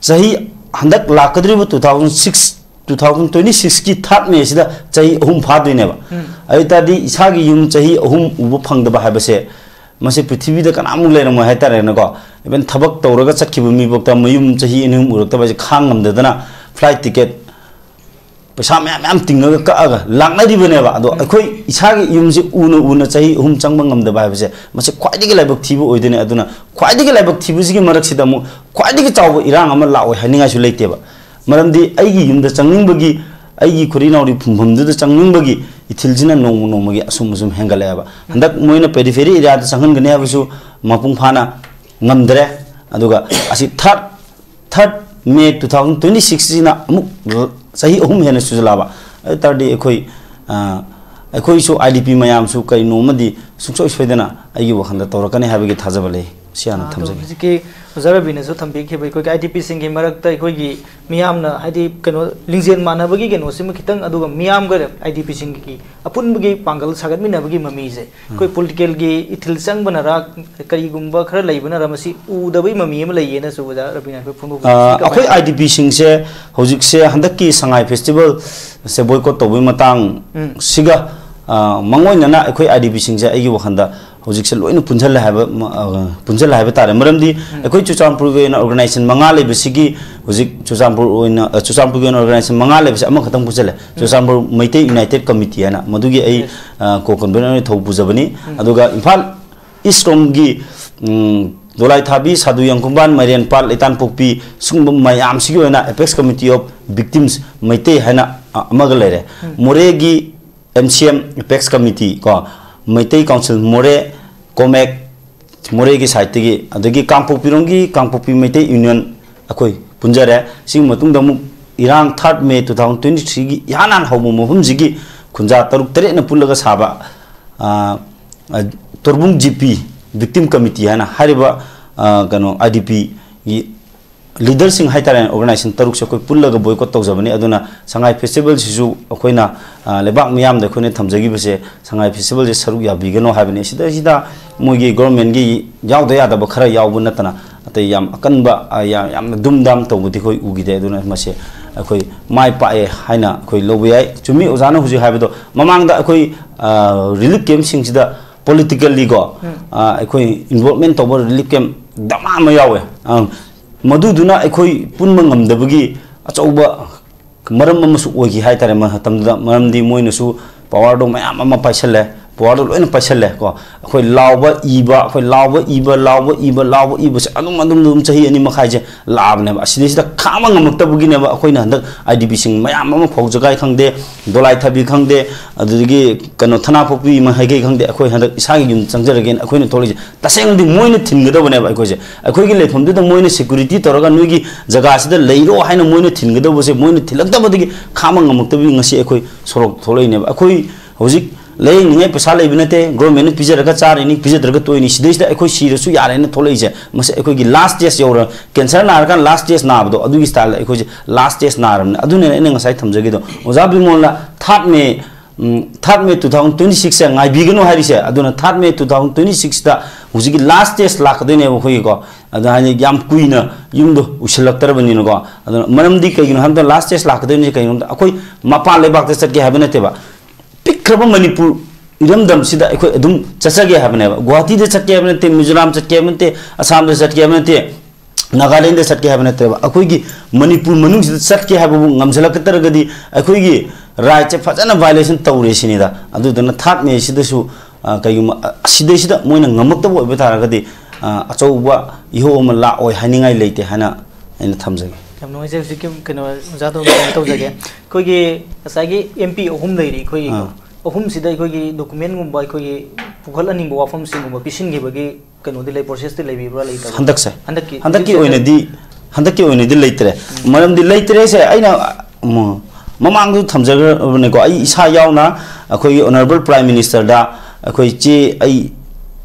ꯆꯍꯤ ꯍꯟꯗꯛ ꯂꯥꯛꯀꯗꯧꯔꯤꯕ two thousand six, two thousand twenty sixꯀꯤ third Mayꯁꯤꯗ ꯆꯍꯤ ꯑꯍꯨꯝ ꯐꯥꯗꯣꯏꯅꯦꯕ꯫ ꯎꯝ꯫ ꯑꯗꯨ ꯑꯣꯏ ꯇꯥꯔꯗꯤ ꯏꯁꯥꯒꯤ ꯌꯨꯝ ꯆꯍꯤ ꯑꯍꯨꯝ ꯎꯕ ꯐꯪꯗꯕ ꯍꯥꯏꯕꯁꯦ, ꯃꯁꯤ ꯄ꯭ꯔꯤꯊꯤꯕꯤꯗ ꯀꯅꯥꯃꯨꯛ ꯂꯩꯔꯝꯃꯣꯏ ꯍꯥꯏꯇꯥꯔꯦꯅꯦꯀꯣ꯫ ꯏꯚꯟ ꯊꯕꯛ ꯇꯧꯔꯒ ꯆꯠꯈꯤꯕ ꯃꯤꯐꯥꯎꯗ ꯃꯌꯨꯝ ꯆꯍꯤ ꯑꯅꯤ ꯑꯍꯨꯝ ꯎꯔꯛꯇꯕ ꯍꯥꯏꯁꯦ ꯈꯥꯡ ꯉꯝꯗꯗꯅ, ꯐ꯭ꯂꯥꯏꯠ ꯇꯤꯀꯦꯠ ꯄꯩꯁꯥ ꯃꯌꯥꯝ ꯃꯌꯥꯝ ꯇꯤꯡꯉꯒ ꯀꯛꯑꯒ ꯂꯥꯛꯅꯔꯤꯕꯅꯦꯕ꯫ ꯑꯗꯣ, ꯎꯝ, ꯑꯩꯈꯣꯏ ꯏꯁꯥꯒꯤ ꯌꯨꯝꯁꯦ ꯎꯅ ꯎꯅ ꯆꯍꯤ ꯑꯍꯨꯝ ꯆꯪꯕ ꯉꯝꯗꯕ ꯍꯥꯏꯕꯁꯦ, ꯃꯁꯤ ꯈ꯭ꯋꯥꯏꯗꯒꯤ ꯂꯥꯏꯕꯛ ꯊꯤꯕ ꯑꯣꯏꯗꯣꯏꯅꯦ꯫ ꯑꯗꯨꯅ ꯈ꯭ꯋꯥꯏꯗꯒꯤ ꯂꯥꯏꯕꯛ ꯊꯤꯕꯁꯤꯒꯤ ꯃꯔꯛꯁꯤꯗ ꯑꯃꯨꯛ ꯈ꯭ꯋꯥꯏꯗꯒꯤ ꯆꯥꯎꯕ ꯏꯔꯥꯡ ꯑꯃ ꯂꯥꯛꯑꯣꯏ ꯍꯥꯏꯅꯤꯡꯉꯥꯏꯁꯨ ꯂꯩꯇꯦꯕ꯫ ꯃꯔꯝꯗꯤ ꯑꯩꯒꯤ ꯌꯨꯝꯗ ꯆꯪꯅꯤꯡꯕꯒꯤ, ꯑꯩꯒꯤ ꯈꯨꯔꯤ ꯅꯥꯎꯔꯤ ꯐꯨꯝꯐꯝꯗꯨꯗ ꯆꯪꯅꯤꯡꯕꯒꯤ ꯏꯊꯤꯜꯁꯤꯅ ꯅꯣꯡꯃ ꯅꯣꯡꯃꯒꯤ ꯑꯁꯨꯝ ꯑꯁꯨꯝ ꯍꯦꯟꯒꯠꯂꯛꯑꯦꯕ꯫ ꯍꯟꯗꯛ ꯃꯣꯏꯅ ꯄꯦꯔꯤꯐꯦꯔꯤ ꯑꯦꯔꯤꯌꯥꯗ ꯆꯪꯍꯟꯒꯅꯤ ꯍꯥꯏꯕꯁꯨ ꯃꯄꯨꯡ ꯐꯥꯅ ꯉꯝꯗ꯭ꯔꯦ꯫ ꯑꯗꯨꯒ ꯑꯁꯤ third, third May two thousand twenty sixꯁꯤꯅ ꯑꯃꯨꯛ ꯆꯍꯤ ꯑꯍꯨꯝ ꯍꯦꯟꯅ ꯁꯨꯖꯜꯂꯛꯑꯕ꯫ ꯑꯗꯨ ꯇꯥꯔꯗꯤ ꯑꯩꯈꯣꯏ, ꯑ, ꯑꯩꯈꯣꯏꯁꯨ ꯑꯥꯏ ꯗꯤ ꯄꯤ ꯃꯌꯥꯝꯁꯨ ꯀꯔꯤꯅꯣꯃꯗꯤ ꯁꯨꯡꯁꯣꯏ ꯁꯣꯏꯗꯅ ꯑꯩꯒꯤ ꯋꯥꯈꯜꯗ ꯇꯧꯔꯛꯀꯅꯤ ꯍꯥꯏꯕꯒꯤ ꯊꯥꯖꯕ ꯂꯩ꯫ ꯁꯤ ꯍꯥꯟꯅ ꯑꯥ, ꯑꯗꯣ ꯊꯝꯖꯒꯦ꯫ ꯍꯧꯖꯤꯛꯀꯤ ꯑꯣꯖꯥ ꯔꯕꯤꯅꯁꯨ ꯊꯝꯕꯤꯈꯤꯕ ꯑꯩꯈꯣꯏꯒꯤ ꯑꯥꯏ ꯗꯤ ꯄꯤꯁꯤꯡꯒꯤ ꯃꯔꯛꯇ ꯑꯩꯈꯣꯏꯒꯤ ꯃꯤꯌꯥꯝꯅ, ꯍꯥꯏꯗꯤ, ꯀꯩꯅꯣ, ꯂꯤꯡꯖꯦꯜ ꯃꯥꯟꯅꯕꯒꯤ ꯀꯩꯅꯣꯁꯤꯃ ꯈꯤꯇꯪ, ꯑꯗꯨꯒ ꯃꯤꯌꯥꯝꯒ ꯑꯥꯏ ꯗꯤ ꯄꯤꯁꯤꯡꯒꯤ ꯑꯄꯨꯟꯕꯒꯤ ꯄꯥꯡꯒꯜ ꯁꯥꯒꯠꯃꯤꯟꯅꯕꯒꯤ ꯃꯃꯤꯁꯦ ꯑꯩꯈꯣꯏ, ꯎꯝ, ꯄꯣꯂꯤꯇꯤꯀꯦꯜꯒꯤ ꯏꯊꯤꯜ ꯆꯪꯕꯅꯔ, ꯀꯔꯤꯒꯨꯝꯕ ꯈꯔ ꯂꯩꯕꯅꯔ, ꯃꯁꯤ ꯎꯗꯕꯒꯤ ꯃꯃꯤ ꯑꯃ ꯂꯩꯌꯦꯅ ꯑꯣꯖꯥ ꯔꯕꯤꯅꯥ ꯑꯩꯈꯣꯏ ꯐꯣꯡꯗꯣꯛꯄꯤꯌꯨ꯫ ꯑ, ꯁꯤ ꯀꯃꯥꯏꯅ ꯑꯩꯈꯣꯏ ꯇꯧꯕꯅꯣ? ꯑꯥꯏ ꯗꯤ ꯄꯤꯁꯤꯡꯁꯦ ꯍꯧꯖꯤꯛꯁꯦ ꯍꯟꯗꯛꯀꯤ ꯁꯉꯥꯏ ꯐꯦꯁꯇꯤꯚꯦꯜꯁꯦ ꯕꯣꯏꯀꯣꯠ ꯇꯧꯕꯒꯤ ꯃꯇꯥꯡ, ꯎꯝ, ꯁꯤꯒ, ꯑ, ꯃꯥꯡꯑꯣꯏꯅꯅ ꯑꯩꯈꯣꯏ ꯑꯥꯏ ꯗꯤ ꯄꯤꯁꯤꯡꯁꯦ ꯑꯩꯒꯤ ꯋꯥꯈꯜꯗ ꯍꯧꯖꯤꯛꯁꯦ ꯂꯣꯏꯅ ꯄꯨꯟꯁꯤꯜꯂꯦ ꯍꯥꯏꯕ, ꯃ-, ꯑ, ꯄꯨꯟꯁꯤꯜꯂꯦ ꯍꯥꯏꯕ ꯇꯥꯔꯦ꯫ ꯃꯔꯝꯗꯤ ꯑꯩꯈꯣꯏ ꯆꯨꯔꯆꯥꯟꯄꯨꯔꯒꯤ ꯑꯣꯏꯅ ꯑꯣꯔꯒꯅꯥꯏꯖꯦꯁꯟ ꯃꯉꯥ ꯂꯩꯕꯁꯤꯒꯤ ꯍꯧꯖꯤꯛ ꯆꯨꯔꯆꯥꯟꯄꯨꯔ ꯑꯣꯏꯅ, ꯑ, ꯆꯨꯔꯆꯥꯟꯄꯨꯔꯒꯤ ꯑꯣꯏꯅ ꯑꯣꯔꯒꯅꯥꯏꯖꯦꯁꯟ ꯃꯉꯥ ꯂꯩꯕꯁꯦ ꯑꯃꯈꯛꯇꯪ ꯄꯨꯟꯁꯤꯜꯂꯦ꯫ ꯆꯨꯔꯆꯥꯟꯄꯨꯔ ꯃꯩꯇꯩ ꯌꯨꯅꯥꯏꯇꯦꯗ ꯀꯃꯤꯇꯤ ꯍꯥꯏꯅ, ꯃꯗꯨꯒꯤ ꯑꯩ, ꯑ, ꯀꯣ ꯀꯟꯚꯤꯅꯔ ꯑꯣꯏꯅ ꯊꯧ ꯄꯨꯖꯕꯅꯤ꯫ ꯑꯗꯨꯒ ꯏꯝꯐꯥꯜ ꯏꯁ ꯔꯣꯝꯒꯤ, ꯎꯝ, ꯗꯣꯂꯥꯏꯊꯥꯕꯤ, ꯁꯥꯗꯨ ꯌꯥꯡꯈꯨꯝꯕꯥꯟ, ꯃꯥꯏꯔꯦꯟꯄꯥꯠ, ꯂꯩꯇꯥꯟꯄꯣꯛꯄꯤ, ꯁꯤꯒꯨꯝꯕ ꯃꯌꯥꯝꯁꯤꯒꯤ ꯑꯣꯏꯅ Apex Committee of Victims Meitei ꯍꯥꯏꯅ, ꯑ, ꯑꯃꯒ ꯂꯩꯔꯦ꯫ ꯃꯣꯔꯦꯒꯤ M C M Apex Committee ꯀꯣ, ꯃꯩꯇꯩ ꯀꯥꯎꯟꯁꯤꯜ ꯃꯣꯔꯦ, ꯀꯣꯃꯦꯛ, ꯃꯣꯔꯦꯒꯤ ꯁꯥꯏꯠꯇꯒꯤ, ꯑꯗꯒꯤ ꯀꯥꯡꯄꯣꯛꯄꯤꯔꯣꯝꯒꯤ ꯀꯥꯡꯄꯣꯛꯄꯤ ꯃꯩꯇꯩ ꯌꯨꯅꯤꯌꯟ ꯑꯩꯈꯣꯏ ꯄꯨꯟꯖꯔꯦ꯫ ꯁꯤꯒꯤ ꯃꯇꯨꯡꯗ ꯑꯃꯨꯛ ꯏꯔꯥꯡ third May two thousand twenty three ꯒꯤ ꯏꯍꯥꯟ ꯍꯥꯟ ꯍꯧꯕ ꯃꯐꯝꯁꯤꯒꯤ ꯈꯨꯟꯖꯥ ꯇꯔꯨꯛ ꯇꯔꯦꯠꯅ ꯄꯨꯜꯂꯒ ꯁꯥꯕ, ꯑ, ꯑ, ꯇꯣꯔꯕꯨꯡ G P Victim Committee ꯍꯥꯏꯅ ꯍꯥꯏꯔꯤꯕ, ꯑ, ꯀꯩꯅꯣ, I D P ꯒꯤ ꯂꯤꯗꯔꯁꯤꯡ ꯍꯥꯏꯇꯥꯔꯦ, ꯑꯣꯔꯒꯅꯥꯏꯖꯦꯁꯟ ꯇꯔꯨꯛꯁꯦ ꯑꯩꯈꯣꯏ ꯄꯨꯜꯂꯒ ꯕꯣꯏꯀꯣꯠ ꯇꯧꯖꯕꯅꯤ꯫ ꯑꯗꯨꯅ ꯁꯉꯥꯏ ꯐꯦꯁꯇꯤꯚꯦꯜꯁꯤꯁꯨ ꯑꯩꯈꯣꯏꯅ, ꯑ, ꯂꯩꯕꯥꯛ ꯃꯤꯌꯥꯝꯗ ꯑꯩꯈꯣꯏꯅ ꯊꯝꯖꯈꯤꯕꯁꯦ, ꯁꯉꯥꯏ ꯐꯦꯁꯇꯤꯚꯦꯜꯁꯦ ꯁꯔꯨꯛ ꯌꯥꯕꯤꯒꯅꯣ ꯍꯥꯏꯕꯅꯤ꯫ ꯁꯤꯗꯩꯁꯤꯗ ꯃꯣꯏꯒꯤ ꯒꯣꯔꯃꯦꯟꯒꯤ ꯌꯥꯎꯗ ꯌꯥꯗꯕ ꯈꯔ ꯌꯥꯎꯕ ꯅꯠꯇꯅ ꯑꯇꯩ ꯌꯥꯝ ꯑꯀꯟꯕ, ꯑ, ꯌꯥꯝ, ꯌꯥꯝꯅ ꯗꯨꯝ ꯗꯥꯝ ꯇꯧꯕꯗꯤ ꯑꯩꯈꯣꯏ ꯎꯈꯤꯗꯦ꯫ ꯑꯗꯨꯅ ꯃꯁꯦ ꯑꯩꯈꯣꯏ ꯃꯥꯏ ꯄꯥꯛꯑꯦ ꯍꯥꯏꯅ ꯑꯩꯈꯣꯏ ꯂꯧꯕ ꯌꯥꯏ꯫ ꯆꯨꯝꯃꯤ ꯑꯣꯖꯥꯅ ꯍꯧꯖꯤꯛ ꯍꯥꯏꯕꯗꯣ, ꯃꯃꯥꯡꯗ ꯑꯩꯈꯣꯏ, ꯑ, ꯔꯤꯂꯤꯐ ꯀꯦꯝꯞꯁꯤꯡꯁꯤꯗ ꯄꯣꯂꯤꯇꯤꯀꯦꯜꯂꯤꯀꯣ, ꯑ, ꯑꯩꯈꯣꯏ ꯏꯟꯚꯣꯜꯚꯃꯦꯟ ꯇꯧꯕ ꯔꯤꯂꯤꯐ ꯀꯦꯝꯞ ꯗꯃꯥ ꯑꯃ ꯌꯥꯎꯋꯦ꯫ ꯑ, ꯃꯗꯨꯗꯨꯅ ꯑꯩꯈꯣꯏ ꯄꯨꯟꯕ ꯉꯝꯗꯕꯒꯤ ꯑꯆꯧꯕ ꯃꯔꯝ ꯑꯃꯁꯨ ꯑꯣꯏꯈꯤ ꯍꯥꯏꯇꯥꯔꯦ ꯃꯇꯝꯗꯨꯗ꯫ ꯃꯔꯝꯗꯤ ꯃꯣꯏꯅꯁꯨ ꯄꯋꯥꯔꯗꯣ ꯃꯌꯥꯝ ꯑꯃ ꯄꯥꯏꯁꯜꯂꯦ, ꯄꯋꯥꯔꯗꯣ ꯂꯣꯏꯅ ꯄꯥꯏꯁꯜꯂꯦ ꯀꯣ꯫ ꯑꯩꯈꯣꯏ ꯂꯥꯎꯕ ꯏꯕ, ꯑꯩꯈꯣꯏ ꯂꯥꯎꯕ ꯏꯕ, ꯂꯥꯎꯕ ꯏꯕ, ꯂꯥꯎꯕ ꯏꯕꯁꯦ ꯑꯗꯨꯝ, ꯑꯗꯨꯝ, ꯑꯗꯨꯝ ꯆꯍꯤ ꯑꯅꯤ ꯃꯈꯥꯏꯁꯦ ꯂꯥꯛꯑꯕꯅꯦꯕ꯫ ꯑꯁꯤꯗꯩꯁꯤꯗ ꯈꯥꯡꯕ ꯉꯝꯃꯛꯇꯕꯒꯤꯅꯦꯕ ꯑꯩꯈꯣꯏꯅ ꯍꯟꯗꯛ I D P ꯁꯤꯡ ꯃꯌꯥꯝ ꯑꯃ ꯐꯧꯖꯒꯥꯏ ꯈꯪꯗꯦ, ꯗꯣꯂꯥꯏ ꯊꯥꯕꯤ ꯈꯪꯗꯦ, ꯑꯗꯨꯗꯒꯤ ꯀꯩꯅꯣ ꯊꯅꯥꯄꯣꯛꯄꯤ ꯃꯍꯩꯒꯩ ꯈꯪꯗꯦ, ꯑꯩꯈꯣꯏ ꯍꯟꯗꯛ ꯏꯁꯥꯒꯤ ꯌꯨꯝ ꯆꯪꯖꯔꯒꯦꯅ ꯑꯩꯈꯣꯏꯅ ꯊꯣꯛꯂꯛꯏꯁꯦ꯫ ꯇꯁꯦꯡꯅꯗꯤ ꯃꯣꯏꯅ ꯊꯤꯟꯒꯗꯕꯅꯦꯕ ꯑꯩꯈꯣꯏꯁꯦ꯫ ꯑꯩꯈꯣꯏꯒꯤ ꯂꯩꯐꯝꯗꯨꯗ ꯃꯣꯏꯅ ꯁꯦꯀ꯭ꯌꯨꯔꯤꯇꯤ ꯇꯧꯔꯒ ꯅꯣꯏꯒꯤ ꯖꯒꯥꯁꯤꯗ ꯂꯩꯔꯣ ꯍꯥꯏꯅ ꯃꯣꯏꯅ ꯊꯤꯟꯒꯗꯧꯕꯁꯦ ꯃꯣꯏꯅ ꯊꯤꯜꯂꯛꯇꯕꯗꯒꯤ ꯈꯥꯡꯕ ꯉꯝꯃꯛꯇꯕꯒꯤ ꯉꯁꯤ ꯑꯩꯈꯣꯏ ꯁꯣꯔꯣꯛ ꯊꯣꯛꯂꯛꯏꯅꯦꯕ꯫ ꯑꯩꯈꯣꯏ ꯍꯧꯖꯤꯛ ꯂꯥꯏꯌꯦꯡꯅꯤꯡꯉꯥꯏ ꯄꯩꯁꯥ ꯂꯩꯕ ꯅꯠꯇꯦ, ꯒꯣꯔꯃꯦꯟꯅ ꯄꯤꯖꯔꯒ ꯆꯥꯔꯤꯅꯤ, ꯄꯤꯖꯗ꯭ꯔꯒ ꯇꯣꯛꯏꯅꯤ꯫ ꯁꯤꯗꯩꯁꯤꯗ ꯑꯩꯈꯣꯏ ꯁꯤꯔꯁꯨ ꯌꯥꯔꯦꯅ ꯊꯣꯛꯂꯛꯏꯁꯦ꯫ ꯃꯁꯤ ꯑꯩꯈꯣꯏꯒꯤ ꯂꯥꯁ ꯁ꯭ꯇꯦꯖ ꯌꯧꯔ, ꯀꯦꯟꯁꯔ ꯅꯥꯔꯀꯥꯟꯗ ꯂꯥꯁ ꯁ꯭ꯇꯦꯖ ꯅꯥꯕꯗꯣ, ꯑꯗꯨꯒꯤ ꯁ꯭ꯇꯥꯏꯜꯗ ꯑꯩꯈꯣꯏꯁꯦ ꯂꯥꯁ ꯁ꯭ꯇꯦꯖ ꯅꯥꯔꯕꯅꯤ꯫ ꯑꯗꯨꯅꯅꯦ ꯑꯩꯅ ꯉꯁꯥꯏ ꯊꯝꯖꯒꯦꯗꯣ꯫ ꯑꯣꯖꯥ ꯕꯤꯃꯣꯜꯅ third May, ꯎꯝ, third May two thousand twenty six ꯁꯦ ꯉꯥꯏꯕꯤꯒꯅꯨ ꯍꯥꯏꯔꯤꯁꯦ꯫ ꯑꯗꯨꯅ third May two thousand twenty six ꯇ ꯍꯧꯖꯤꯛꯀꯤ ꯂꯥꯁ ꯁ꯭ꯇꯦꯖ ꯂꯥꯛꯀꯗꯣꯏꯅꯦꯕ ꯑꯩꯈꯣꯏꯒꯤꯀꯣ꯫ ꯑꯗ ꯍꯥꯏꯗꯤ ꯌꯥꯝ ꯀꯨꯏꯅ ꯌꯨꯝꯗꯣ ꯎꯁꯤꯜꯂꯛꯇ꯭ꯔꯕꯅꯤꯅꯀꯣ꯫ ꯑꯗꯨꯅ ꯃꯔꯝꯗꯤ ꯀꯩꯒꯤꯅꯣ ꯍꯥꯏꯕꯗ ꯂꯥꯁ ꯁ꯭ꯇꯦꯖ ꯂꯥꯛꯀꯗꯣꯏꯅꯤ ꯀꯩꯒꯤꯅꯣ ꯍꯥꯏꯕꯗ ꯑꯩꯈꯣꯏ ꯃꯄꯥꯟ ꯂꯩꯕꯥꯛꯇ ꯆꯠꯀꯦ ꯍꯥꯏꯕ ꯅꯠꯇꯦꯕ꯫ ꯄꯤꯛꯈ꯭ꯔꯕ ꯃꯅꯤꯄꯨꯔ ꯏꯔꯝꯗꯝꯁꯤꯗ ꯑꯩꯈꯣꯏ ꯑꯗꯨꯝ ꯆꯠꯆꯒꯦ ꯍꯥꯏꯕꯅꯦꯕ꯫ ꯒꯨꯋꯥꯍꯥꯇꯤꯗ ꯆꯠꯀꯦ ꯍꯥꯏꯕ ꯅꯠꯇꯦ, ꯃꯤꯖꯣꯔꯥꯝ ꯆꯠꯀꯦ ꯍꯥꯏꯕ ꯅꯠꯇꯦ, ꯑꯁꯥꯝꯗ ꯆꯠꯀꯦ ꯍꯥꯏꯕ ꯅꯠꯇꯦ, ꯅꯥꯒꯥꯂꯦꯟꯗ ꯆꯠꯀꯦ ꯍꯥꯏꯕ ꯅꯠꯇꯦꯕ꯫ ꯑꯩꯈꯣꯏꯒꯤ ꯃꯅꯤꯄꯨꯔ ꯃꯅꯨꯡꯁꯤꯗ ꯆꯠꯀꯦ ꯍꯥꯏꯕꯕꯨ ꯉꯝꯁꯤꯜꯂꯛꯇ꯭ꯔꯒꯗꯤ ꯑꯩꯈꯣꯏꯒꯤ ꯔꯥꯏꯠꯁꯦ ꯐꯖꯅ ꯚꯥꯏꯑꯣꯂꯦꯁꯟ ꯇꯧꯔꯦ ꯁꯤꯅꯤꯗ꯫ ꯑꯗꯨꯗꯨꯅ ꯊꯥꯔꯠ ꯃꯦꯁꯤꯗꯁꯨ, ꯑ, ꯀꯩꯒꯨꯝꯕ, ꯑ, ꯁꯤꯗꯩꯁꯤꯗ ꯃꯣꯏꯅ ꯉꯝꯃꯛꯇꯕ ꯑꯣꯏꯕ ꯇꯥꯔꯒꯗꯤ, ꯑ, ꯑꯆꯧꯕ ꯏꯍꯧ ꯑꯃ ꯂꯥꯛꯑꯣꯏ ꯍꯥꯏꯅꯤꯡꯉꯥꯏ ꯂꯩꯇꯦ ꯍꯥꯏꯅ ꯑꯩꯅ ꯊꯝꯖꯒꯦ꯫ ꯌꯥꯝ ꯅꯨꯡꯉꯥꯏꯖꯩ꯫ ꯍꯧꯖꯤꯛꯀꯤ ꯀꯩꯅꯣ ꯑꯣꯖꯥꯗꯣ ꯀꯩꯅꯣ ꯇꯧꯖꯒꯦ꯫ ꯑꯩꯈꯣꯏꯒꯤ ꯉꯁꯥꯏꯒꯤ ꯑꯦꯝ ꯄꯤ ꯑꯍꯨꯝ ꯂꯩꯔꯤ ꯑꯩꯈꯣꯏꯒꯤ꯫ ꯑꯥ꯫ ꯑꯍꯨꯝꯁꯤꯗ ꯑꯩꯈꯣꯏꯒꯤ ꯗꯣꯀꯨꯃꯦꯟꯒꯨꯝꯕ ꯑꯩꯈꯣꯏꯒꯤ ꯄꯨꯈꯠꯍꯟꯅꯤꯡꯕ ꯋꯥꯐꯝꯁꯤꯡꯒꯨꯝꯕ ꯄꯤꯁꯤꯟꯈꯤꯕꯒꯤ ꯀꯩꯅꯣꯗꯤ ꯂꯩ, ꯄ꯭ꯔꯣꯁꯦꯁꯇꯤ ꯂꯩꯕꯤꯕ꯭ꯔꯥ, ꯂꯩꯇꯕ꯭ꯔꯥ? ꯍꯟꯗꯛꯁꯦ? ꯍꯟꯗꯛꯀꯤ ꯍꯟꯗꯛꯀꯤ ꯍꯧꯖꯤꯛꯁꯦ ꯑꯣꯏꯅꯗꯤ, ꯍꯟꯗꯛꯀꯤ ꯑꯣꯏꯅꯗꯤ ꯂꯩꯇ꯭ꯔꯦ꯫ ꯎꯝ꯫ ꯃꯔꯝꯗꯤ ꯂꯩꯇ꯭ꯔꯦꯁꯦ ꯑꯩꯅ, ꯎꯝ, ꯃꯃꯥꯡꯗꯁꯨ ꯊꯝꯖꯈ꯭ꯔꯕꯅꯦꯀꯣ, ꯑꯩ ꯏꯁꯥ ꯌꯥꯎꯅ ꯑꯩꯈꯣꯏꯒꯤ ꯑꯣꯅꯔꯦꯕꯜ ꯄ꯭ꯔꯥꯏꯝ ꯃꯤꯅꯤꯁꯇꯔꯗ ꯑꯩꯈꯣꯏ ꯆꯦ, ꯑꯩ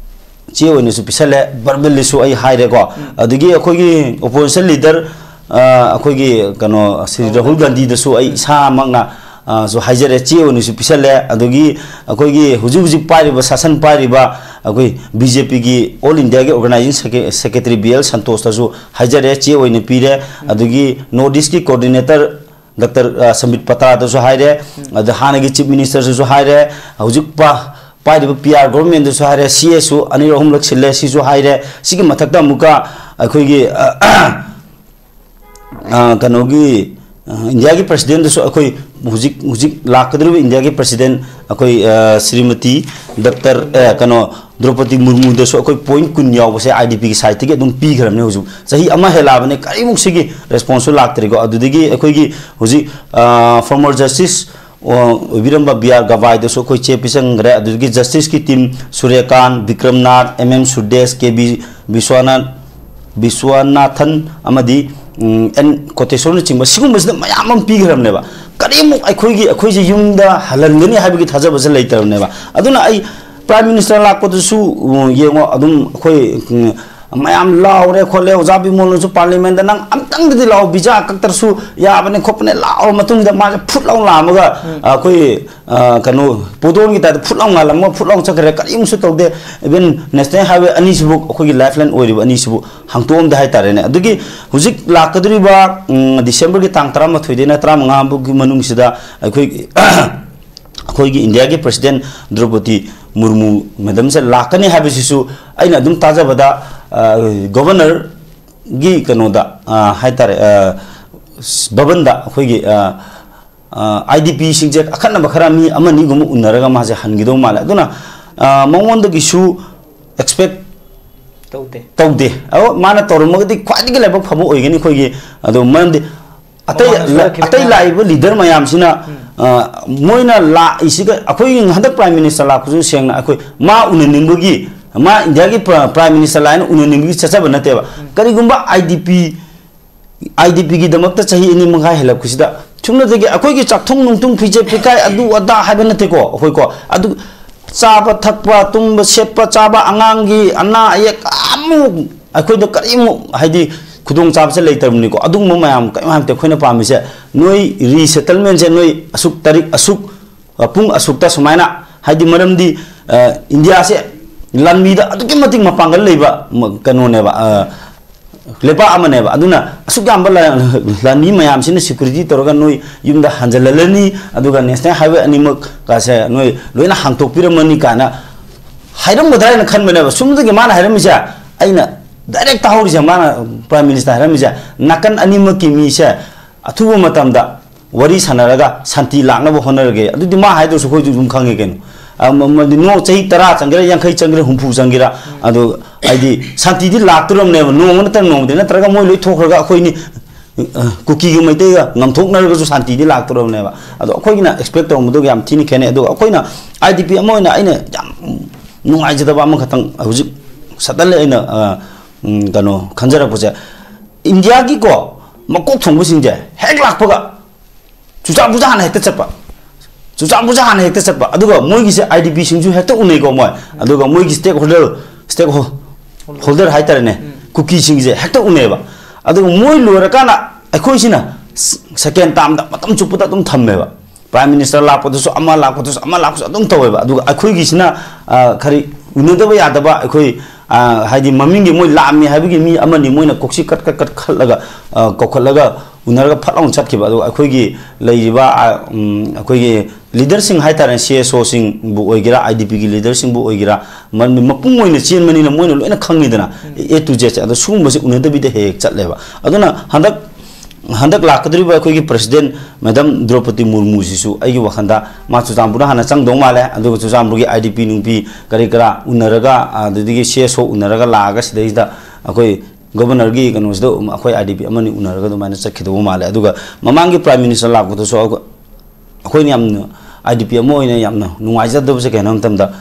ꯆꯦ ꯑꯣꯏꯅꯁꯨ ꯄꯤꯁꯜꯂꯦ, ꯚꯔꯕꯦꯜꯗꯁꯨ ꯑꯩ ꯍꯥꯏꯔꯦꯀꯣ꯫ ꯎꯝ꯫ ꯑꯗꯒꯤ ꯑꯩꯈꯣꯏꯒꯤ ꯑꯣꯄꯣꯖꯤꯁꯟ ꯂꯤꯗꯔ, ꯑ, ꯑꯩꯈꯣꯏꯒꯤ ꯀꯩꯅꯣ ꯁ꯭ꯔꯤ ꯔꯥꯍꯨꯜ ꯔꯥꯍꯨꯜ ꯒꯥꯟꯙꯤ꯫ ꯒꯥꯟꯙꯤꯗꯁꯨ ꯑꯩ ꯎꯝ꯫ ꯏꯁꯥꯃꯛꯅ, ꯑ, ꯁꯨ ꯍꯥꯏꯖꯔꯦ, ꯆꯦ ꯑꯣꯏꯅꯁꯨ ꯄꯤꯁꯜꯂꯦ꯫ ꯑꯗꯒꯤ ꯑꯩꯈꯣꯏꯒꯤ ꯍꯧꯖꯤꯛ ꯍꯧꯖꯤꯛ ꯄꯥꯏꯔꯤꯕ, ꯁꯥꯁꯟ ꯄꯥꯏꯔꯤꯕ ꯑꯩꯈꯣꯏ ꯕꯤ ꯖꯦ ꯄꯤꯒꯤ ꯑꯣꯜ ꯏꯟꯗꯤꯌꯥꯒꯤ ꯑꯣꯔꯒꯅꯥꯏꯖꯤꯡ ꯁꯦꯀ꯭ꯔꯦ-, ꯁꯦꯀ꯭ꯔꯦꯇꯔꯤ ꯕꯤ ꯑꯦꯜ ꯁꯟꯇꯣꯁꯇꯁꯨ ꯍꯥꯏꯖꯔꯦ, ꯆꯦ ꯑꯣꯏꯅ ꯄꯤꯔꯦ꯫ ꯎꯝ꯫ ꯑꯗꯒꯤ ꯅꯣꯔꯠ ꯏꯁꯀꯤ ꯀꯣꯑꯣꯔꯗꯤꯅꯦꯇꯔ ꯗꯥꯛꯇꯔ, ꯑ, ꯁꯝꯕꯤꯠ ꯄꯇ꯭ꯔꯥꯗꯁꯨ ꯍꯥꯏꯔꯦ, ꯎꯝ꯫ ꯑꯗ ꯍꯥꯟꯅꯒꯤ ꯆꯤꯐ ꯃꯤꯅꯤꯁꯇꯔꯗꯁꯨ ꯍꯥꯏꯔꯦ, ꯍꯧꯖꯤꯛ ꯄ-, ꯄꯥꯏꯔꯤꯕ ꯄꯤ ꯑꯥꯔ ꯒꯣꯚꯔꯟꯃꯦꯟꯗꯁꯨ ꯍꯥꯏꯔꯦ, ꯁꯤ ꯑꯦꯁꯁꯨ ꯑꯅꯤꯔꯛ ꯑꯍꯨꯝꯂꯛ ꯁꯤꯜꯂꯦ, ꯁꯤꯁꯨ ꯍꯥꯏꯔꯦ꯫ ꯁꯤꯒꯤ ꯃꯊꯛꯇ ꯑꯃꯨꯛꯀ ꯑꯩꯈꯣꯏꯒꯤ, ꯑ, ꯑ, ꯀꯩꯅꯣꯒꯤ, ꯑ, ꯏꯟꯗꯤꯌꯥꯒꯤ ꯄ꯭ꯔꯁꯤꯗꯦꯟꯗꯁꯨ ꯑꯩꯈꯣꯏ ꯍꯧꯖꯤꯛ, ꯍꯧꯖꯤꯛ ꯂꯥꯛꯀꯗꯧꯔꯤꯕ ꯏꯟꯗꯤꯌꯥꯒꯤ ꯄ꯭ꯔꯁꯤꯗꯦꯟ ꯑꯩꯈꯣꯏ, ꯑ, ꯁ꯭ꯔꯤꯃꯇꯤ ꯗꯥꯛꯇꯔ, ꯑ, ꯀꯩꯅꯣ, ꯗ꯭ꯔꯧꯄꯗꯤ ꯃꯨꯔꯃꯨꯗꯁꯨ ꯑꯩꯈꯣꯏ ꯄꯣꯏꯟꯠ ꯀꯨꯟ ꯌꯥꯎꯕꯁꯦ ꯑꯥꯏ ꯗꯤ ꯄꯤꯒꯤ ꯁꯥꯏꯠꯇꯒꯤ ꯑꯗꯨꯝ ꯄꯤꯈ꯭ꯔꯕꯅꯦ꯫ ꯍꯧꯖꯤꯛ ꯆꯍꯤ ꯑꯃ ꯍꯦꯜꯂꯛꯑꯕꯅꯦ, ꯀꯔꯤꯃꯨꯛ ꯁꯤꯒꯤ ꯔꯦꯁꯄꯣꯟꯁꯁꯨ ꯂꯥꯛꯇ꯭ꯔꯤꯀꯣ꯫ ꯑꯗꯨꯗꯒꯤ ꯑꯩꯈꯣꯏꯒꯤ ꯍꯧꯖꯤꯛ, ꯑ, ꯐꯣꯔꯃꯔ ꯖꯁꯇꯤꯁ ꯑꯣ, ꯑꯣꯏꯕꯤꯔꯝꯕ ꯕꯤ ꯑꯥꯔ ꯒꯕꯥꯏꯗꯁꯨ ꯑꯩꯈꯣꯏ ꯆꯦ ꯄꯤꯁꯟꯈ꯭ꯔꯦ꯫ ꯑꯗꯨꯗꯒꯤ ꯖꯁꯇꯤꯁꯀꯤ ꯇꯤꯝ ꯁꯨꯔ꯭ꯌꯀꯥꯟ, ꯕꯤꯀ꯭ꯔꯝꯅꯥꯊ, ꯑꯦꯝ ꯑꯦꯝ ꯁꯨꯔꯗꯦꯁ, ꯀꯦ ꯕꯤ ꯕꯤꯁ꯭ꯋꯥꯅꯥꯊ, ꯕꯤꯁ꯭ꯋꯥꯅꯥꯊꯟ ꯑꯃꯗꯤ, ꯎꯝ, ꯑꯦꯟ ꯀꯣꯇꯦꯁꯣꯔꯅꯆꯤꯡꯕ ꯁꯤꯒꯨꯝꯕꯁꯤꯗ ꯃꯌꯥꯝ ꯑꯃ ꯄꯤꯈ꯭ꯔꯕꯅꯦꯕ꯫ ꯀꯔꯤꯃꯨꯛ ꯑꯩꯈꯣꯏꯒꯤ, ꯑꯩꯈꯣꯏꯁꯦ ꯌꯨꯝꯗ ꯍꯜꯍꯟꯒꯅꯤ ꯍꯥꯏꯕꯒꯤ ꯊꯥꯖꯕꯁꯦ ꯂꯩꯇ꯭ꯔꯕꯅꯦꯕ꯫ ꯑꯗꯨꯅ ꯑꯩ ꯄ꯭ꯔꯥꯏꯝ ꯃꯤꯅꯤꯁꯇꯔ ꯂꯥꯛꯄꯗꯨꯁꯨ, ꯎꯝ, ꯌꯦꯡꯉꯣ, ꯑꯗꯨꯝ ꯑꯩꯈꯣꯏ, ꯎꯝ, ꯃꯌꯥꯝ ꯂꯥꯎꯔꯦ ꯈꯣꯠꯂꯦ, ꯑꯣꯖꯥ ꯕꯤꯃꯣꯜꯅꯁꯨ ꯄꯥꯔꯂꯤꯌꯥꯃꯦꯟꯗ "ꯅꯪ ꯑꯝꯇꯪꯗꯗꯤ ꯂꯥꯛꯑꯣ, ꯚꯤꯖꯥ ꯀꯛꯇ꯭ꯔꯁꯨ ꯌꯥꯕꯅꯦ ꯈꯣꯠꯄꯅꯦ, ꯂꯥꯛꯑꯣ"꯫ ꯃꯇꯨꯡꯗ ꯃꯥꯁꯦ ꯐꯨꯠ ꯂꯥꯎ ꯂꯥꯛꯑꯝꯃꯒ, ꯎꯝ꯫ ꯑꯩꯈꯣꯏ, ꯑ, ꯀꯩꯅꯣ, ꯄꯣꯗꯣꯟꯒꯤ ꯇꯥꯏꯞꯇ ꯐꯨꯠ ꯂꯥꯎ ꯉꯥꯜꯂꯝꯃꯒ ꯐꯨꯠ ꯂꯥꯎ ꯆꯠꯈ꯭ꯔꯦ, ꯀꯔꯤꯝꯁꯨ ꯇꯧꯗꯦ꯫ ꯏꯚꯟ ꯅꯦꯁꯅꯦꯜ ꯍꯥꯏꯋꯦ ꯑꯅꯤꯁꯤꯕꯨ, ꯑꯩꯈꯣꯏꯒꯤ ꯂꯥꯏꯐ ꯂꯥꯏꯟ ꯑꯣꯏꯔꯤꯕ ꯑꯅꯤꯁꯤꯕꯨ ꯍꯥꯡꯇꯣꯛꯑꯝꯗꯦ ꯍꯥꯏꯇꯥꯔꯦꯅꯦ꯫ ꯑꯗꯨꯒꯤ ꯍꯧꯖꯤꯛ ꯂꯥꯛꯀꯗꯧꯔꯤꯕ, ꯎꯝ, ꯗꯤꯁꯦꯝꯕꯔꯒꯤ ꯇꯥꯡ ꯇꯔꯥꯃꯥꯊꯣꯏꯗꯩꯅ ꯇꯔꯥꯃꯉꯥ ꯐꯥꯎꯒꯤ ꯃꯅꯨꯡꯁꯤꯗ ꯑꯩꯈꯣꯏ ꯑꯩꯈꯣꯏꯒꯤ ꯏꯟꯗꯤꯌꯥꯒꯤ ꯄ꯭ꯔꯁꯤꯗꯦꯟ ꯗ꯭ꯔꯧꯄꯗꯤ ꯃꯨꯔꯃꯨ ꯃꯦꯗꯝꯁꯦ ꯂꯥꯛꯀꯅꯤ ꯍꯥꯏꯕꯁꯤꯁꯨ ꯑꯩꯅ ꯑꯗꯨꯝ ꯇꯥꯖꯕꯗ, ꯑ, ꯒꯣꯕꯔꯅꯔꯒꯤ ꯀꯩꯅꯣꯗ, ꯑ, ꯍꯥꯏꯇꯥꯔꯦ, ꯑ, ꯚꯕꯟꯗ ꯑꯩꯈꯣꯏꯒꯤ, ꯑ, ꯑ, IDPꯁꯤꯡꯁꯦ ꯑꯈꯟꯅꯕ ꯈꯔ ꯃꯤ ꯑꯃꯅꯤꯒꯨꯝꯕ ꯎꯅꯔꯒ ꯃꯥꯁꯦ ꯍꯟꯈꯤꯗꯧ ꯃꯥꯜꯂꯦ꯫ ꯑꯗꯨꯅ, ꯑ, ꯃꯉꯣꯟꯗꯒꯤꯁꯨ expect ꯇꯧꯗꯦ꯫ ꯇꯧꯗꯦ꯫ ꯑꯗꯣ ꯃꯥꯅ ꯇꯧꯔꯝꯃꯒꯗꯤ ꯈ꯭ꯋꯥꯏꯗꯒꯤ ꯂꯥꯏꯕꯛ ꯐꯕ ꯑꯣꯏꯒꯅꯤ ꯑꯩꯈꯣꯏꯒꯤ꯫ ꯑꯗꯣ ꯃꯔꯝꯗꯤ ꯑꯇꯩ ꯃꯃꯥꯡꯗ ꯂ-, ꯁꯣꯏꯔꯛꯈꯤꯕ ꯑꯇꯩ ꯃꯌꯥꯝ꯫ ꯂꯥꯛꯏꯕ ꯂꯤꯗꯔ ꯃꯌꯥꯝꯁꯤꯅ, ꯎꯝ꯫ ꯑ, ꯃꯣꯏꯅ ꯂꯥꯛꯏꯁꯤꯒ ꯑꯩꯈꯣꯏꯒꯤ ꯍꯟꯗꯛ ꯄ꯭ꯔꯥꯏꯝ ꯃꯤꯅꯤꯁꯇꯔ ꯂꯥꯛꯄꯁꯨ ꯁꯦꯡꯅ ꯑꯩꯈꯣꯏ ꯃꯥ ꯎꯅꯅꯤꯡꯕꯒꯤ, ꯃꯥ ꯏꯟꯗꯤꯌꯥꯒꯤ ꯄ꯭ꯔ-, ꯄ꯭ꯔꯥꯏꯝ ꯃꯤꯅꯤꯁꯇꯔ ꯂꯥꯛꯑꯦꯅ ꯎꯅꯅꯤꯡꯕꯒꯤ ꯆꯠꯆꯕ ꯅꯠꯇꯦꯕ꯫ ꯎꯝ꯫ ꯀꯔꯤꯒꯨꯝꯕ IDP, IDPꯒꯤꯗꯃꯛꯇ ꯆꯍꯤ ꯑꯅꯤ ꯃꯈꯥꯏ ꯍꯦꯜꯂꯛꯄꯁꯤꯗ ꯁꯨꯞꯅꯇꯒꯤ ꯑꯩꯈꯣꯏꯒꯤ ꯆꯥꯛꯊꯨꯡ ꯅꯨꯡꯊꯨꯡ ꯐꯤꯖꯦꯠ ꯐꯤꯀꯥꯏ ꯑꯗꯨ ꯑꯗꯥ ꯍꯥꯏꯕ ꯅꯠꯇꯦꯀꯣ, ꯑꯩꯈꯣꯏꯀꯣ꯫ ꯑꯗꯨ ꯆꯥꯕ ꯊꯛꯄ, ꯇꯨꯝꯕ ꯁꯦꯠꯄ ꯆꯥꯕ, ꯑꯉꯥꯡꯒꯤ ꯑꯅꯥ ꯑꯌꯦꯛ ꯑꯃꯨꯛ ꯑꯩꯈꯣꯏꯗ ꯀꯔꯤꯃꯨꯛ ꯍꯥꯏꯗꯤ ꯈꯨꯗꯣꯡꯆꯥꯕꯁꯦ ꯂꯩꯇ꯭ꯔꯕꯅꯤꯀꯣ꯫ ꯑꯗꯨꯒꯨꯝꯕ ꯃꯌꯥꯝ ꯀꯔꯤꯝ ꯍꯥꯏꯕꯗꯤ ꯑꯩꯈꯣꯏꯅ ꯄꯥꯝꯃꯤꯁꯦ ꯅꯣꯏ resettlementꯁꯦ ꯅꯣꯏ ꯑꯁꯨꯛ ꯇꯥꯔꯤꯛ ꯑꯁꯨꯛ, ꯑ, ꯄꯨꯡ ꯑꯁꯨꯛꯇ ꯁꯨꯃꯥꯏꯅ ꯍꯥꯏꯗꯤ ꯃꯔꯝꯗꯤ, ꯑ, ꯏꯟꯗꯤꯌꯥꯁꯦ ꯂꯥꯟꯃꯤꯗ ꯑꯗꯨꯛꯀꯤ ꯃꯇꯤꯛ ꯃꯄꯥꯡꯒꯜ ꯂꯩꯕ ꯃ-, ꯀꯩꯅꯣꯅꯦꯕ, ꯑ, ꯂꯩꯕꯥꯛ ꯑꯃꯅꯦꯕ꯫ ꯑꯗꯨꯅ ꯑꯁꯨꯛ ꯌꯥꯝꯕ ꯂ-, ꯂꯥꯟꯃꯤ ꯃꯌꯥꯝꯁꯤꯅ security ꯇꯧꯔꯒ ꯅꯣꯏ ꯌꯨꯝꯗ ꯍꯟꯖꯜꯍꯜꯂꯅꯤ, ꯑꯗꯨꯒ national highway ꯑꯅꯤꯃꯛ ꯀꯥꯁꯦ ꯅꯣꯏ ꯂꯣꯏꯅ ꯍꯥꯡꯇꯣꯛꯄꯤꯔꯝꯃꯅꯤ ꯀꯥꯏꯅ ꯍꯥꯏꯔꯝꯒꯗ꯭ꯔꯥ ꯍꯥꯏꯅ ꯈꯟꯕꯅꯦꯕ꯫ ꯁꯨꯝꯗꯒꯤ ꯃꯥꯅ ꯍꯥꯏꯔꯝꯃꯤꯁꯦ ꯑꯩꯅ direct ꯇꯥꯍꯧꯔꯤꯁꯦ, ꯃꯥꯅ ꯄ꯭ꯔꯥꯏꯝ ꯃꯤꯅꯤꯁꯇꯔ ꯍꯥꯏꯔꯝꯃꯤꯁꯦ, "ꯅꯥꯀꯟ ꯑꯅꯤꯃꯛꯀꯤ ꯃꯤꯁꯦ ꯑꯊꯨꯕ ꯃꯇꯝꯗ ꯋꯥꯔꯤ ꯁꯥꯟꯅꯔꯒ ꯁꯥꯟꯇꯤ ꯂꯥꯛꯅꯕ ꯍꯣꯠꯅꯔꯒꯦ"꯫ ꯑꯗꯨꯗꯤ ꯃꯥ ꯍꯥꯏꯗꯨꯁꯨ ꯑꯩꯈꯣꯏꯁꯨ ꯑꯗꯨꯝ ꯈꯪꯉꯦ ꯀꯩꯅꯣ꯫ ꯑ, ꯃ-, ꯃꯗꯤ ꯅꯣ-, ꯆꯍꯤ ꯇꯔꯥ ꯆꯪꯒꯦꯔꯥ, ꯌꯥꯡꯈꯩ ꯆꯪꯒꯦꯔꯥ, ꯍꯨꯝꯐꯨ ꯆꯪꯒꯦꯔꯥ, ꯑꯗꯣ ꯍꯥꯏꯗꯤ ꯁꯥꯟꯇꯤꯗꯤ ꯂꯥꯛꯇꯣꯔꯝꯅꯦꯕ, ꯅꯣꯡꯃ ꯅꯠꯇ꯭ꯔꯒ ꯅꯣꯡꯃꯗꯤ, ꯅꯠꯇ꯭ꯔꯒ ꯃꯣꯏ ꯂꯣꯏ ꯊꯣꯛꯈ꯭ꯔꯒ ꯑꯩꯈꯣꯏꯅꯤ, ꯑ, ꯀꯨꯀꯤꯒ ꯃꯩꯇꯩꯒ ꯉꯝꯊꯣꯛꯅꯔꯒꯁꯨ ꯁꯥꯟꯇꯤꯗꯤ ꯂꯥꯛꯇꯣꯔꯕꯅꯦꯕ꯫ ꯑꯗꯣ ꯑꯩꯈꯣꯏꯒꯤꯅ expect ꯇꯧꯔꯝꯕꯗꯨꯒ ꯌꯥꯝ ꯊꯤꯅ ꯈꯦꯠꯅꯩ꯫ ꯑꯗꯨꯒ ꯑꯩꯈꯣꯏꯅ IDP ꯑꯃ ꯑꯣꯏꯅ ꯑꯩꯅ ꯌꯥꯝ ꯅꯨꯡꯉꯥꯏꯖꯗꯕ ꯑꯃꯈꯛꯇꯪ ꯍꯧꯖꯤꯛ suddenly ꯑꯩꯅ, ꯑ, ꯎꯝ, ꯀꯩꯅꯣ ꯈꯟꯖꯔꯛꯄꯁꯦ, ꯏꯟꯗꯤꯌꯥꯒꯤꯀꯣ ꯃꯀꯣꯛ ꯊꯣꯡꯕꯁꯤꯡꯁꯦ ꯍꯦꯛ ꯂꯥꯛꯄꯒ ꯆꯨꯆꯥꯝꯄꯨꯁꯦ ꯍꯥꯟꯅ ꯍꯦꯛꯇ ꯆꯠꯄ, ꯆꯨꯆꯥꯝꯄꯨꯁꯦ ꯍꯥꯟꯅ ꯍꯦꯛꯇ ꯆꯠꯄ꯫ ꯑꯗꯨꯒ ꯃꯣꯏꯒꯤꯁꯦ IDPꯁꯤꯡꯁꯨ ꯍꯦꯛꯇ ꯎꯅꯩꯀꯣ, ꯃꯣꯏ꯫ ꯑꯗꯨꯒ ꯃꯣꯏꯒꯤ stakeholder, stakeholder ꯍꯥꯏꯇꯥꯔꯦꯅꯦ, ꯎꯝ꯫ ꯀꯨꯀꯤꯁꯤꯡꯁꯦ ꯍꯦꯛꯇ ꯎꯅꯩꯑꯕ꯫ ꯑꯗꯨꯒ ꯃꯣꯏ ꯂꯣꯏꯔꯀꯥꯟꯗ ꯑꯩꯈꯣꯏꯁꯤꯅ ꯁꯦꯀꯦꯟ ꯇꯥꯝꯗ ꯃꯇꯝ ꯆꯨꯞꯄꯗ ꯑꯗꯨꯝ ꯊꯝꯃꯦꯕ꯫ ꯄ꯭ꯔꯥꯏꯝ ꯃꯤꯅꯤꯁꯇꯔ ꯂꯥꯛꯄꯗꯁꯨ, ꯑꯃ ꯂꯥꯛꯄꯗꯁꯨ, ꯑꯃ ꯂꯥꯛꯄꯁꯨ ꯑꯗꯨꯝ ꯇꯧꯋꯦꯕ꯫ ꯑꯗꯨꯒ ꯑꯩꯈꯣꯏꯒꯤꯁꯤꯅ, ꯑ, ꯈꯔꯤ ꯎꯅꯗꯕ ꯌꯥꯗꯕ ꯑꯩꯈꯣꯏ, ꯑ, ꯍꯥꯏꯗꯤ ꯃꯃꯤꯡꯒꯤ ꯃꯣꯏ ꯂꯥꯛꯑꯝꯃꯤ ꯍꯥꯏꯕꯒꯤ ꯃꯤ ꯑꯃꯅꯤ ꯃꯣꯏꯅ ꯀꯣꯛꯁꯤ ꯀꯠ ꯀꯠ ꯀꯠ ꯈꯠꯂꯒ, ꯑ, ꯀꯧꯈꯠꯂꯒ ꯎꯅꯔꯒ ꯐꯠ ꯂꯥꯎꯅ ꯆꯠꯈꯤꯕ꯫ ꯑꯗꯨꯒ ꯑꯩꯈꯣꯏꯒꯤ ꯂꯩꯔꯤꯕ, ꯑ, ꯎꯝ, ꯑꯩꯈꯣꯏꯒꯤ ꯂꯤꯗꯔꯁꯤꯡ ꯍꯥꯏꯇꯥꯔꯦ, ꯁꯤ ꯑꯦꯁ ꯑꯣꯁꯤꯡꯕꯨ ꯑꯣꯏꯒꯦꯔꯥ, ꯑꯥꯏ ꯗꯤ ꯄꯤꯒꯤ ꯂꯤꯗꯔꯁꯤꯡꯕꯨ ꯑꯣꯏꯒꯦꯔꯥ, ꯃ-, ꯃꯄꯨꯡ ꯑꯣꯏꯅ ꯆꯦꯟꯕꯅꯤꯅ ꯃꯣꯏꯅ ꯂꯣꯏꯅ ꯈꯪꯉꯤꯗꯅ, ꯎꯝ꯫ ꯑꯦ ꯇꯨ ꯖꯦꯠꯁꯦ꯫ ꯑꯗꯣ ꯁꯤꯒꯨꯝꯕꯁꯦ ꯎꯅꯗꯕꯤꯗ ꯍꯦꯛ ꯍꯦꯛ ꯆꯠꯂꯦꯕ꯫ ꯑꯗꯨꯅ ꯍꯟꯗꯛ, ꯍꯟꯗꯛ ꯂꯥꯛꯀꯗꯧꯔꯤꯕ ꯑꯩꯈꯣꯏꯒꯤ ꯄ꯭ꯔꯁꯤꯗꯦꯟ ꯃꯦꯗꯥꯝ ꯗ꯭ꯔꯧꯄꯗꯤ ꯃꯨꯔꯃꯨꯁꯤꯁꯨ ꯑꯩꯒꯤ ꯋꯥꯈꯜꯗ ꯃꯥ ꯆꯨꯔꯆꯥꯟꯄꯨꯔꯗ ꯍꯥꯟꯅ ꯆꯪꯗꯧ ꯃꯥꯜꯂꯦ꯫ ꯑꯗꯨꯒ ꯆꯨꯔꯆꯥꯟꯄꯨꯔꯒꯤ ꯑꯥꯏ ꯗꯤ ꯄꯤ ꯅꯨꯡꯄꯤ ꯀꯔꯤ ꯀꯔꯥ ꯎꯅꯔꯒ, ꯑꯗꯨꯗꯒꯤ ꯁꯤ ꯑꯦꯁ ꯑꯣ ꯎꯅꯔꯒ ꯂꯥꯛꯑꯒ ꯁꯤꯗꯩꯁꯤꯗ ꯑꯩꯈꯣꯏ ꯒꯣꯕꯔꯅꯔꯒꯤ ꯀꯩꯅꯣꯁꯤꯗ ꯑꯩꯈꯣꯏ ꯑꯥꯏ ꯗꯤ ꯄꯤ ꯑꯃꯅꯤ ꯎꯅꯔꯒ ꯑꯗꯨꯃꯥꯏꯅ ꯆꯠꯈꯤꯗꯧꯕ ꯃꯥꯜꯂꯦ꯫ ꯑꯗꯨꯒ ꯃꯃꯥꯡꯒꯤ ꯄ꯭ꯔꯥꯏꯝ ꯃꯤꯅꯤꯁꯇꯔ ꯂꯥꯛꯄꯗꯁꯨ ꯑꯩꯈꯣꯏ-, ꯑꯩꯈꯣꯏꯅ ꯌꯥꯝꯅ, ꯑꯥꯏ ꯗꯤ ꯄꯤ ꯑꯃ ꯑꯣꯏꯅ ꯌꯥꯝꯅ ꯅꯨꯡꯉꯥꯏꯖꯗꯕꯁꯦ ꯀꯩꯅꯣ ꯍꯥꯏꯕ ꯃꯇꯝꯗ,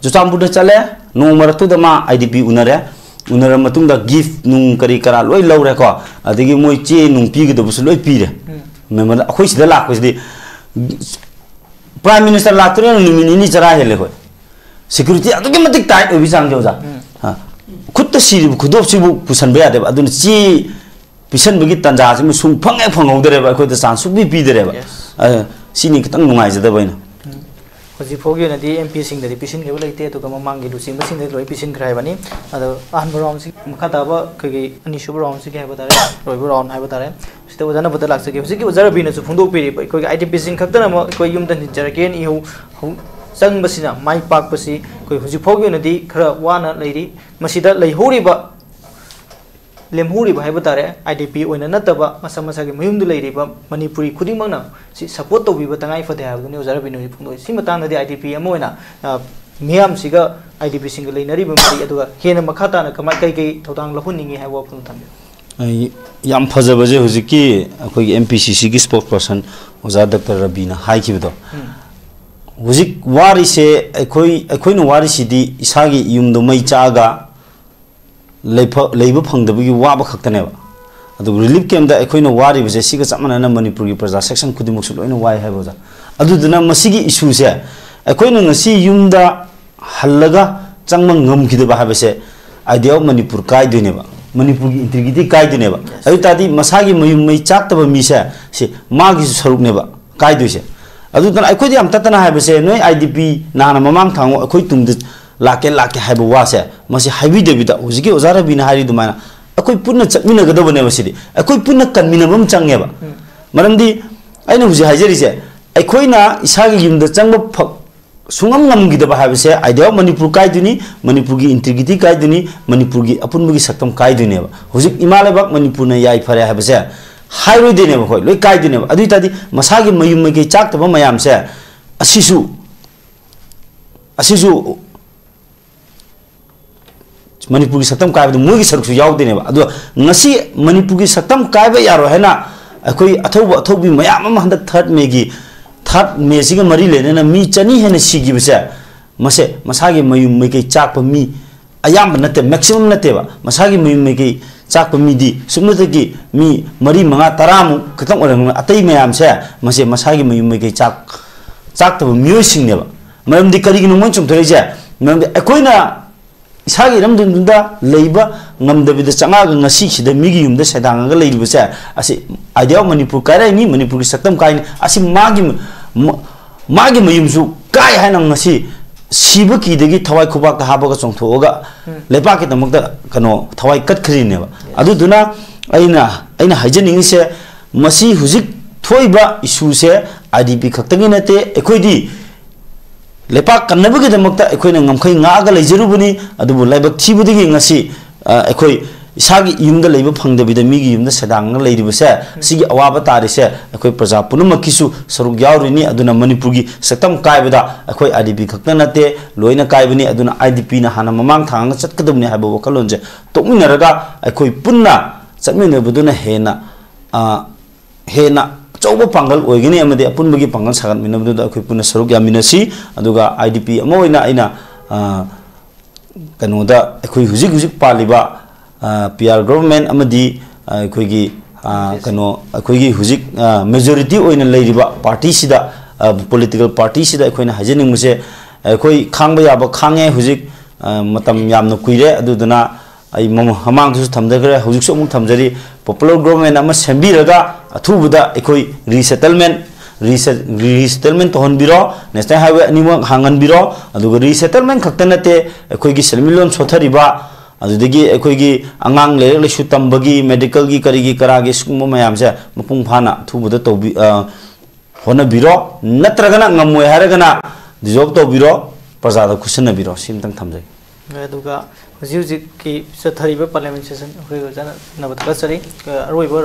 ꯆꯨꯔꯆꯥꯟꯄꯨꯔꯗ ꯆꯠꯂꯦ, ꯅꯣꯡꯃ ꯃꯔꯛꯇꯨꯗ ꯃꯥ ꯑꯥꯏ ꯗꯤ ꯄꯤ ꯎꯅꯔꯦ, ꯎꯅꯔ ꯃꯇꯨꯡꯗ ꯒꯤꯐ ꯅꯨꯡ ꯀꯔꯤ ꯀꯔꯥ ꯂꯣꯏ ꯂꯧꯔꯦꯀꯣ, ꯑꯗꯒꯤ ꯃꯣꯏ ꯆꯦ ꯅꯨꯡ ꯄꯤꯒꯗꯕꯁꯨ ꯂꯣꯏ ꯄꯤꯔꯦ꯫ ꯎꯝ꯫ ꯃꯦꯃꯣꯔꯦꯟꯗꯝ꯫ ꯑꯩꯈꯣꯏ ꯁꯤꯗ ꯂꯥꯛꯄꯁꯤꯗꯤ ꯄ꯭ꯔꯥꯏꯝ ꯃꯤꯅꯤꯁꯇꯔ ꯂꯥꯛꯇꯣꯔꯦꯅ ꯅꯨꯃꯤꯠ ꯅꯤꯅꯤ ꯆꯔꯥ ꯍꯦꯜꯂꯦ ꯑꯩꯈꯣꯏ꯫ ꯁꯦꯀ꯭ꯌꯨꯔꯤꯇꯤ ꯑꯗꯨꯛꯀꯤ ꯃꯇꯤꯛ ꯇꯥꯏꯠ ꯑꯣꯏꯕꯒꯤ ꯆꯥꯡꯁꯦ, ꯑꯣꯖꯥ꯫ ꯎꯝ꯫ ꯑ, ꯈꯨꯠꯇ ꯁꯤꯔꯤꯕ ꯈꯨꯗꯣꯞꯁꯤꯕꯨ ꯄꯨꯁꯟꯕ ꯌꯥꯗꯦꯕ꯫ ꯑꯗꯨꯅ ꯆꯦ ꯄꯤꯁꯟꯕꯒꯤ ꯇꯥꯟꯖꯥꯁꯤꯃ ꯁꯨꯡꯐꯪ ꯍꯦꯛ ꯐꯪꯍꯧꯗꯔꯦꯕ, ꯑꯩꯈꯣꯏꯗ ꯆꯥꯟꯁ ꯁꯨꯡꯄꯤ ꯄꯤꯗꯔꯦꯕ꯫ Yes. ꯑ, ꯁꯤꯅꯤ ꯈꯤꯇꯪ ꯅꯨꯡꯉꯥꯏꯖꯗꯕ ꯑꯩꯅ꯫ ꯎꯝ꯫ ꯍꯧꯖꯤꯛ ꯐꯥꯎꯒꯤ ꯑꯣꯏꯅꯗꯤ ꯑꯦꯝ ꯄꯤꯁꯤꯡꯗꯗꯤ ꯄꯤꯁꯤꯟꯈꯤꯕ ꯂꯩꯇꯦ, ꯑꯗꯨꯒ ꯃꯃꯥꯡꯒꯤ ꯂꯨꯆꯤꯡꯕꯁꯤꯡꯗꯗꯤ ꯂꯣꯏ ꯄꯤꯁꯤꯟꯈ꯭ꯔꯦ ꯍꯥꯏꯕꯅꯤ꯫ ꯑꯗꯣ ꯑꯍꯥꯟꯕ ꯔꯥꯎꯟꯁꯤ, ꯃꯈꯥ ꯇꯥꯕ ꯑꯩꯈꯣꯏꯒꯤ ꯑꯅꯤꯁꯨꯕ ꯔꯥꯎꯟꯁꯤꯒꯤ ꯍꯥꯏꯕ ꯇꯥꯔꯦ, ꯂꯣꯏꯕ ꯔꯥꯎꯟ ꯍꯥꯏꯕ ꯇꯥꯔꯦ, ꯁꯤꯗ ꯑꯣꯖꯥ ꯅꯕꯨꯗ ꯂꯥꯛꯆꯒꯦ꯫ ꯍꯧꯖꯤꯛꯀꯤ ꯑꯣꯖꯥ ꯔꯕꯤꯅꯁꯨ ꯐꯣꯡꯗꯣꯛꯄꯤꯔꯤꯕ ꯑꯩꯈꯣꯏꯒꯤ ꯑꯥꯏ ꯗꯤ ꯄꯤꯁꯤꯡ ꯈꯛꯇꯅꯃꯛ ꯑꯩꯈꯣꯏ ꯌꯨꯝꯗ ꯍꯟꯖꯔꯛꯀꯦꯅ ꯏꯍꯧ ꯍꯧ-, ꯆꯪꯕꯁꯤꯅ ꯃꯥꯏ ꯄꯥꯛꯄꯁꯤ ꯑꯩꯈꯣꯏ ꯍꯧꯖꯤꯛ ꯐꯥꯎꯒꯤ ꯑꯣꯏꯅꯗꯤ ꯈꯔ ꯋꯥꯅ ꯂꯩꯔꯤ꯫ ꯃꯁꯤꯗ ꯂꯩꯍꯧꯔꯤꯕ, ꯂꯦꯝꯍꯧꯔꯤꯕ ꯍꯥꯏꯕ ꯇꯥꯔꯦ, ꯑꯥꯏ ꯗꯤ ꯄꯤ ꯑꯣꯏꯅ ꯅꯠꯇꯕ ꯃꯁꯥ ꯃꯁꯥꯒꯤ ꯃꯌꯨꯝꯗ ꯂꯩꯔꯤꯕ ꯃꯅꯤꯄꯨꯔꯤ ꯈꯨꯗꯤꯡꯃꯛꯅ ꯁꯤ ꯁꯄꯣꯔꯠ ꯇꯧꯕꯤꯕ ꯇꯉꯥꯏ ꯐꯗꯦ ꯍꯥꯏꯕꯗꯨꯅꯤ ꯑꯣꯖꯥ ꯔꯕꯤꯅ ꯍꯧꯖꯤꯛ ꯐꯣꯡꯗꯣꯛꯏ꯫ ꯁꯤ ꯃꯇꯥꯡꯗꯗꯤ ꯑꯥꯏ ꯗꯤ ꯄꯤ ꯑꯃ ꯑꯣꯏꯅ, ꯑ, ꯃꯤꯌꯥꯝꯁꯤꯒ ꯑꯥꯏ ꯗꯤ ꯄꯤꯁꯤꯡꯒ ꯂꯩꯅꯔꯤꯕ ꯃꯔꯤ, ꯑꯗꯨꯒ ꯍꯦꯟꯅ ꯃꯈꯥ ꯇꯥꯅ ꯀꯃꯥꯏ, ꯀꯩ ꯀꯩ ꯊꯧꯗꯥꯡ ꯂꯧꯍꯟꯅꯤꯡꯉꯤ ꯍꯥꯏꯕ ꯋꯥꯐꯝ ꯊꯝꯕꯤꯌꯨ꯫ ꯑꯩ ꯌꯥꯝ ꯐꯖꯕꯁꯦ ꯍꯧꯖꯤꯛꯀꯤ ꯑꯩꯈꯣꯏꯒꯤ ꯑꯦꯝ ꯄꯤ ꯁꯤ ꯁꯤꯒꯤ ꯁ꯭ꯄꯣꯛꯁ ꯄꯔꯁꯟ ꯑꯣꯖꯥ ꯗꯥꯛꯇꯔ ꯔꯕꯤꯅ ꯍꯥꯏꯈꯤꯕꯗꯣ꯫ ꯎꯝ꯫ ꯍꯧꯖꯤꯛ ꯋꯥꯔꯤꯁꯦ ꯑꯩꯈꯣꯏ, ꯑꯩꯈꯣꯏꯅ ꯋꯥꯔꯤꯁꯤꯗꯤ ꯏꯁꯥꯒꯤ ꯌꯨꯝꯗꯣ ꯃꯩ ꯆꯥꯛꯑꯒ ꯂꯩꯐ-, ꯂꯩꯕ ꯐꯪꯗꯕꯒꯤ ꯋꯥꯕ ꯈꯛꯇꯅꯦꯕ꯫ ꯑꯗꯨꯕꯨ ꯔꯤꯂꯤꯐ ꯀꯦꯝꯞꯇ ꯑꯩꯈꯣꯏꯅ ꯋꯥꯔꯤꯕꯁꯦ ꯁꯤꯒ ꯆꯞ ꯃꯥꯟꯅꯅ ꯃꯅꯤꯄꯨꯔꯒꯤ ꯄ꯭ꯔꯖꯥ ꯁꯦꯛꯁꯟ ꯈꯨꯗꯤꯡꯃꯛꯁꯨ ꯂꯣꯏꯅ ꯋꯥꯏ ꯍꯥꯏꯕ ꯑꯣꯖꯥ꯫ ꯑꯗꯨꯗꯨꯅ ꯃꯁꯤꯒꯤ ꯏꯁꯨꯁꯦ ꯑꯩꯈꯣꯏꯅ ꯉꯁꯤ ꯌꯨꯝꯗ ꯍꯜꯂꯒ ꯆꯪꯕ ꯉꯝꯈꯤꯗꯕ ꯍꯥꯏꯕꯁꯦ ꯑꯥꯏꯗꯤꯌꯥ ꯑꯣꯐ ꯃꯅꯤꯄꯨꯔ ꯀꯥꯏꯗꯣꯏꯅꯦꯕ, ꯃꯅꯤꯄꯨꯔꯒꯤ ꯏꯟꯇꯤꯒ꯭ꯔꯤꯇꯤ ꯀꯥꯏꯗꯣꯏꯅꯦꯕ꯫ ꯑꯗꯨ ꯑꯣꯏ ꯇꯥꯔꯗꯤ ꯃꯁꯥꯒꯤ ꯃꯌꯨꯝ ꯃꯩ ꯆꯥꯛꯇꯕ ꯃꯤꯁꯦ ꯁꯤ ꯃꯥꯒꯤꯁꯨ ꯁꯔꯨꯛꯅꯦꯕ ꯀꯥꯏꯗꯣꯏꯁꯦ꯫ ꯑꯗꯨꯗꯨꯅ ꯑꯩꯈꯣꯏꯗ ꯌꯥꯝ ꯇꯠꯇꯅ ꯍꯥꯏꯕꯁꯦ, ꯅꯣꯏ ꯑꯥꯏ ꯗꯤ ꯄꯤ ꯅꯍꯥꯟꯅ ꯃꯃꯥꯡ ꯊꯥꯡꯉꯣ ꯑꯩꯈꯣꯏ ꯇꯨꯡꯗ ꯂꯥꯛꯀꯦ ꯂꯥꯛꯀꯦ ꯍꯥꯏꯕ ꯋꯥꯁꯦ ꯃꯁꯤ ꯍꯥꯏꯕꯤꯗꯕꯤꯗ ꯍꯧꯖꯤꯛꯀꯤ ꯑꯣꯖꯥ ꯔꯕꯤꯅ ꯍꯥꯏꯔꯤ ꯑꯗꯨꯃꯥꯏꯅ ꯑꯩꯈꯣꯏ ꯄꯨꯟꯅ ꯆꯠꯃꯤꯟꯅꯒꯗꯕꯅꯦꯕ꯫ ꯁꯤꯗꯤ ꯑꯩꯈꯣꯏ ꯄꯨꯟꯅ ꯀꯟꯃꯤꯟꯅꯕ ꯑꯃ ꯆꯪꯉꯦꯕ꯫ ꯃꯔꯝꯗꯤ ꯑꯩꯅ ꯍꯧꯖꯤꯛ ꯍꯥꯏꯖꯔꯤꯁꯦ, ꯑꯩꯈꯣꯏꯅ ꯏꯁꯥꯒꯤ ꯌꯨꯝꯗ ꯆꯪꯕ ꯐ-, ꯁꯨꯡꯉꯝ ꯉꯝꯈꯤꯗꯕ ꯍꯥꯏꯕꯁꯦ Idea of Manipur ꯀꯥꯏꯗꯣꯏꯅꯤ, ꯃꯅꯤꯄꯨꯔꯒꯤ integrity ꯀꯥꯏꯗꯣꯏꯅꯤ, ꯃꯅꯤꯄꯨꯔꯒꯤ ꯑꯄꯨꯟꯕꯒꯤ ꯁꯛꯇꯝ ꯀꯥꯏꯗꯣꯏꯅꯦꯕ꯫ ꯍꯧꯖꯤꯛ ꯏꯃꯥ ꯂꯩꯕꯥꯛ ꯃꯅꯤꯄꯨꯔꯅ ꯌꯥꯏꯐꯔꯦ ꯍꯥꯏꯕꯁꯦ ꯍꯥꯏꯔꯣꯏꯗꯣꯏꯅꯦꯕ, ꯑꯩꯈꯣꯏ ꯂꯣꯏ ꯀꯥꯏꯗꯣꯏꯅꯦꯕ꯫ ꯑꯗꯨ ꯑꯣꯏ ꯇꯥꯔꯗꯤ ꯃꯁꯥꯒꯤ ꯃꯌꯨꯝ ꯃꯩꯀꯩ ꯆꯥꯛꯇꯕ ꯃꯌꯥꯝꯁꯦ, ꯑꯁꯤꯁꯨ, ꯑꯁꯤꯁꯨ ꯃꯅꯤꯄꯨꯔꯒꯤ ꯁꯛꯇꯝ ꯀꯥꯏꯕꯗ ꯃꯣꯏꯒꯤ ꯁꯔꯨꯛꯁꯨ ꯌꯥꯎꯗꯣꯏꯅꯦꯕ꯫ ꯑꯗꯣ ꯉꯁꯤ ꯃꯅꯤꯄꯨꯔꯒꯤ ꯁꯛꯇꯝ ꯀꯥꯏꯕ ꯌꯥꯔꯣꯏ ꯍꯥꯏꯅ ꯑꯩꯈꯣꯏ ꯑꯊꯧꯕ ꯑꯊꯧꯕꯤ ꯃꯌꯥꯝ ꯑꯃ ꯍꯟꯗꯛ third Mayꯒꯤ, third Mayꯁꯤꯒ ꯃꯔꯤ ꯂꯩꯅꯅ ꯃꯤ ꯆꯅꯤ ꯍꯦꯟꯅ ꯁꯤꯈꯤꯕꯁꯦ, ꯃꯁꯦ ꯃꯁꯥꯒꯤ ꯃꯌꯨꯝ ꯃꯩꯀꯩ ꯆꯥꯛꯄ ꯃꯤ ꯑꯌꯥꯝꯕ ꯅꯠꯇꯦ, maximum ꯅꯠꯇꯦꯕ꯫ ꯃꯁꯥꯒꯤ ꯃꯌꯨꯝ ꯃꯩꯀꯩ ꯆꯥꯛꯄ ꯃꯤꯗꯤ ꯁꯨꯞꯅꯇꯒꯤ ꯃꯤ ꯃꯔꯤ, ꯃꯉꯥ, ꯇꯔꯥꯃꯨꯛ ꯈꯛꯇꯪ ꯑꯣꯏꯔꯝꯒꯅꯤ꯫ ꯑꯇꯩ ꯃꯌꯥꯝꯁꯦ ꯃꯁꯦ ꯃꯁꯥꯒꯤ ꯃꯌꯨꯝ ꯃꯩꯀꯩ ꯆꯥꯛ-, ꯆꯥꯛꯇꯕ ꯃꯤꯑꯣꯏꯁꯤꯡꯅꯦꯕ꯫ ꯃꯔꯝꯗꯤ ꯀꯔꯤꯒꯤꯅꯣ ꯃꯣꯏꯅ ꯆꯨꯝꯊꯣꯛꯏꯁꯦ? ꯃꯔꯝꯗꯤ ꯑꯩꯈꯣꯏꯅ ꯏꯁꯥꯒꯤ ꯏꯔꯝꯗꯝꯗꯨꯗ ꯂꯩꯕ ꯉꯝꯗꯕꯤꯗ ꯆꯪꯉꯛꯑꯒ ꯉꯁꯤꯁꯤꯗ ꯃꯤꯒꯤ ꯌꯨꯝꯗ ꯁꯩꯗꯥꯡꯉꯒ ꯂꯩꯔꯤꯕꯁꯦ, ꯑꯁꯤ Idea of Manipur ꯀꯥꯏꯔꯛꯏꯅꯤ, ꯃꯅꯤꯄꯨꯔꯒꯤ ꯁꯛꯇꯝ ꯀꯥꯏꯅꯤ꯫ ꯑꯁꯤ ꯃꯥꯒꯤ ꯃ-, ꯃꯥꯒꯤ ꯃꯌꯨꯝꯁꯨ ꯀꯥꯏ ꯍꯥꯏꯅ ꯉꯁꯤ ꯁꯤꯕ ꯀꯤꯗꯒꯤ ꯊꯋꯥꯏ ꯈꯨꯕꯥꯛꯇ ꯍꯥꯞꯄꯒ ꯆꯣꯡꯊꯣꯛꯑꯒ ꯂꯩꯕꯥꯛꯀꯤꯗꯃꯛꯇ ꯀꯩꯅꯣ ꯊꯋꯥꯏ ꯀꯠꯈ꯭ꯔꯤꯅꯦꯕ꯫ ꯑꯗꯨꯗꯨꯅ ꯑꯩꯅ, ꯑꯩꯅ ꯍꯥꯏꯖꯅꯤꯡꯉꯤꯁꯦ, ꯃꯁꯤ ꯍꯧꯖꯤꯛ ꯊꯣꯛꯏꯕ issueꯁꯦ IDP ꯈꯛꯇꯒꯤ ꯅꯠꯇꯦ꯫ ꯑꯩꯈꯣꯏꯗꯤ ꯂꯩꯄꯥꯛ ꯀꯟꯅꯕꯒꯤꯗꯃꯛꯇ ꯑꯩꯈꯣꯏꯅ ꯉꯝꯈꯩ ꯉꯥꯛꯑꯒ ꯂꯩꯖꯔꯨꯕꯅꯤ, ꯑꯗꯨꯕꯨ ꯂꯥꯏꯕꯛ ꯊꯤꯕꯗꯒꯤ ꯉꯁꯤ, ꯑ, ꯑꯩꯈꯣꯏ ꯏꯁꯥꯒꯤ ꯌꯨꯝꯗ ꯂꯩꯕ ꯐꯪꯗꯕꯤꯗ ꯃꯤꯒꯤ ꯌꯨꯝꯗ ꯁꯩꯗꯥꯡꯉꯒ ꯂꯩꯔꯤꯕꯁꯦ, ꯁꯤꯒꯤ ꯑꯋꯥꯕ ꯇꯥꯔꯤꯁꯦ ꯑꯩꯈꯣꯏ ꯄ꯭ꯔꯖꯥ ꯄꯨꯝꯅꯃꯛꯀꯤꯁꯨ ꯁꯔꯨꯛ ꯌꯥꯎꯔꯤꯅꯤ꯫ ꯑꯗꯨꯅ ꯃꯅꯤꯄꯨꯔꯒꯤ ꯁꯛꯇꯝ ꯀꯥꯏꯕꯗ ꯑꯩꯈꯣꯏ IDP ꯈꯛꯇ ꯅꯠꯇꯦ, ꯂꯣꯏꯅ ꯀꯥꯏꯕꯅꯤ꯫ ꯑꯗꯨꯅ IDPꯅ ꯍꯥꯟꯅ ꯃꯃꯥꯡ ꯊꯥꯡꯒ ꯆꯠꯀꯗꯕꯅꯤ ꯍꯥꯏꯕ ꯋꯥꯈꯜꯂꯣꯟꯁꯦ ꯇꯣꯛꯃꯤꯟꯅꯔꯒ ꯑꯩꯈꯣꯏ ꯄꯨꯟꯅ ꯆꯠꯃꯤꯟꯅꯕꯗꯨꯅ ꯍꯦꯟꯅ, ꯑ, ꯍꯦꯟꯅ ꯑꯆꯧꯕ ꯄꯥꯡꯒꯜ ꯑꯣꯏꯒꯅꯤ ꯑꯃꯗꯤ ꯑꯄꯨꯟꯕꯒꯤ ꯄꯥꯡꯒꯜ ꯁꯥꯒꯠꯃꯤꯟꯅꯕꯗꯨꯗ ꯑꯩꯈꯣꯏ ꯄꯨꯟꯅ ꯁꯔꯨꯛ ꯌꯥꯃꯤꯟꯅꯁꯤ꯫ ꯑꯗꯨꯒ IDP ꯑꯃ ꯑꯣꯏꯅ ꯑꯩꯅ, ꯑ, ꯀꯩꯅꯣꯗ ꯑꯩꯈꯣꯏ ꯍꯧꯖꯤꯛ ꯍꯧꯖꯤꯛ ꯄꯥꯜꯂꯤꯕ, ꯑ, PR government ꯑꯃꯗꯤ, ꯑ, ꯑꯩꯈꯣꯏꯒꯤ, ꯑ, ꯀꯩꯅꯣ, ꯑꯩꯈꯣꯏꯒꯤ ꯍꯧꯖꯤꯛ, ꯑ, majority ꯑꯣꯏꯅ ꯂꯩꯔꯤꯕ partyꯁꯤꯗ, ꯑ, political partyꯁꯤꯗ ꯑꯩꯈꯣꯏꯅ ꯍꯥꯏꯖꯅꯤꯡꯕꯁꯦ, ꯑꯩꯈꯣꯏ ꯈꯥꯡꯕ ꯌꯥꯕ ꯈꯥꯡꯉꯦ ꯍꯧꯖꯤꯛ, ꯑ, ꯃꯇꯝ ꯌꯥꯝꯅ ꯀꯨꯏꯔꯦ꯫ ꯑꯗꯨꯗꯨꯅ ꯑꯩ ꯃꯃ-, ꯃꯃꯥꯡꯗꯁꯨ ꯊꯝꯖꯈ꯭ꯔꯦ, ꯍꯧꯖꯤꯛꯁꯨ ꯑꯃꯨꯛ ꯊꯝꯖꯔꯤ, popular government ꯑꯃ ꯁꯦꯝꯕꯤꯔꯒ ꯑꯊꯨꯕꯗ ꯑꯩꯈꯣꯏ resettlement, reset-, resettlement ꯇꯧꯍꯟꯕꯤꯔꯣ, national highway ꯑꯅꯤꯃꯛ ꯍꯥꯡꯍꯟꯕꯤꯔꯣ꯫ ꯑꯗꯨꯒ resettlement ꯈꯛꯇ ꯅꯠꯇꯦ, ꯑꯩꯈꯣꯏꯒꯤ ꯁꯦꯟꯃꯤꯠꯂꯣꯟ ꯁꯣꯠꯊꯔꯤꯕ, ꯑꯗꯨꯗꯒꯤ ꯑꯩꯈꯣꯏꯒꯤ ꯑꯉꯥꯡ ꯂꯥꯏꯔꯤꯛ ꯂꯥꯏꯁꯨ ꯇꯝꯕꯒꯤ, ꯃꯦꯗꯤꯀꯦꯜꯒꯤ, ꯀꯔꯤꯒꯤ ꯀꯔꯥꯒꯤ, ꯁꯤꯒꯨꯝꯕ ꯃꯌꯥꯝꯁꯦ ꯃꯄꯨꯡ ꯐꯥꯅ ꯑꯊꯨꯕꯗ ꯇꯧꯕꯤ-, ꯑ, ꯍꯣꯠꯅꯕꯤꯔꯣ꯫ ꯅꯠꯇ꯭ꯔꯒꯅ ꯉꯝꯃꯣꯏ ꯍꯥꯏꯔꯒꯅ ꯗꯤꯖꯣꯜꯕ ꯇꯧꯕꯤꯔꯣ, ꯄ꯭ꯔꯖꯥꯗ ꯈꯨꯠꯁꯤꯟꯅꯕꯤꯔꯣ꯫ ꯁꯤꯝꯇꯪ ꯊꯝꯖꯒꯦ꯫ ꯑꯗꯨꯒ ꯍꯧꯖꯤꯛ ꯍꯧꯖꯤꯛꯀꯤ ꯆꯠꯊꯔꯤꯕ ꯄꯥꯔꯂꯤꯌꯥꯃꯦꯟ ꯁꯦꯁꯟ ꯑꯩꯈꯣꯏꯒ ꯆꯥꯟꯅꯅꯕ ꯊꯥꯒꯠꯆꯔꯤ꯫ ꯑꯔꯣꯏꯕ ꯔꯥꯎꯟ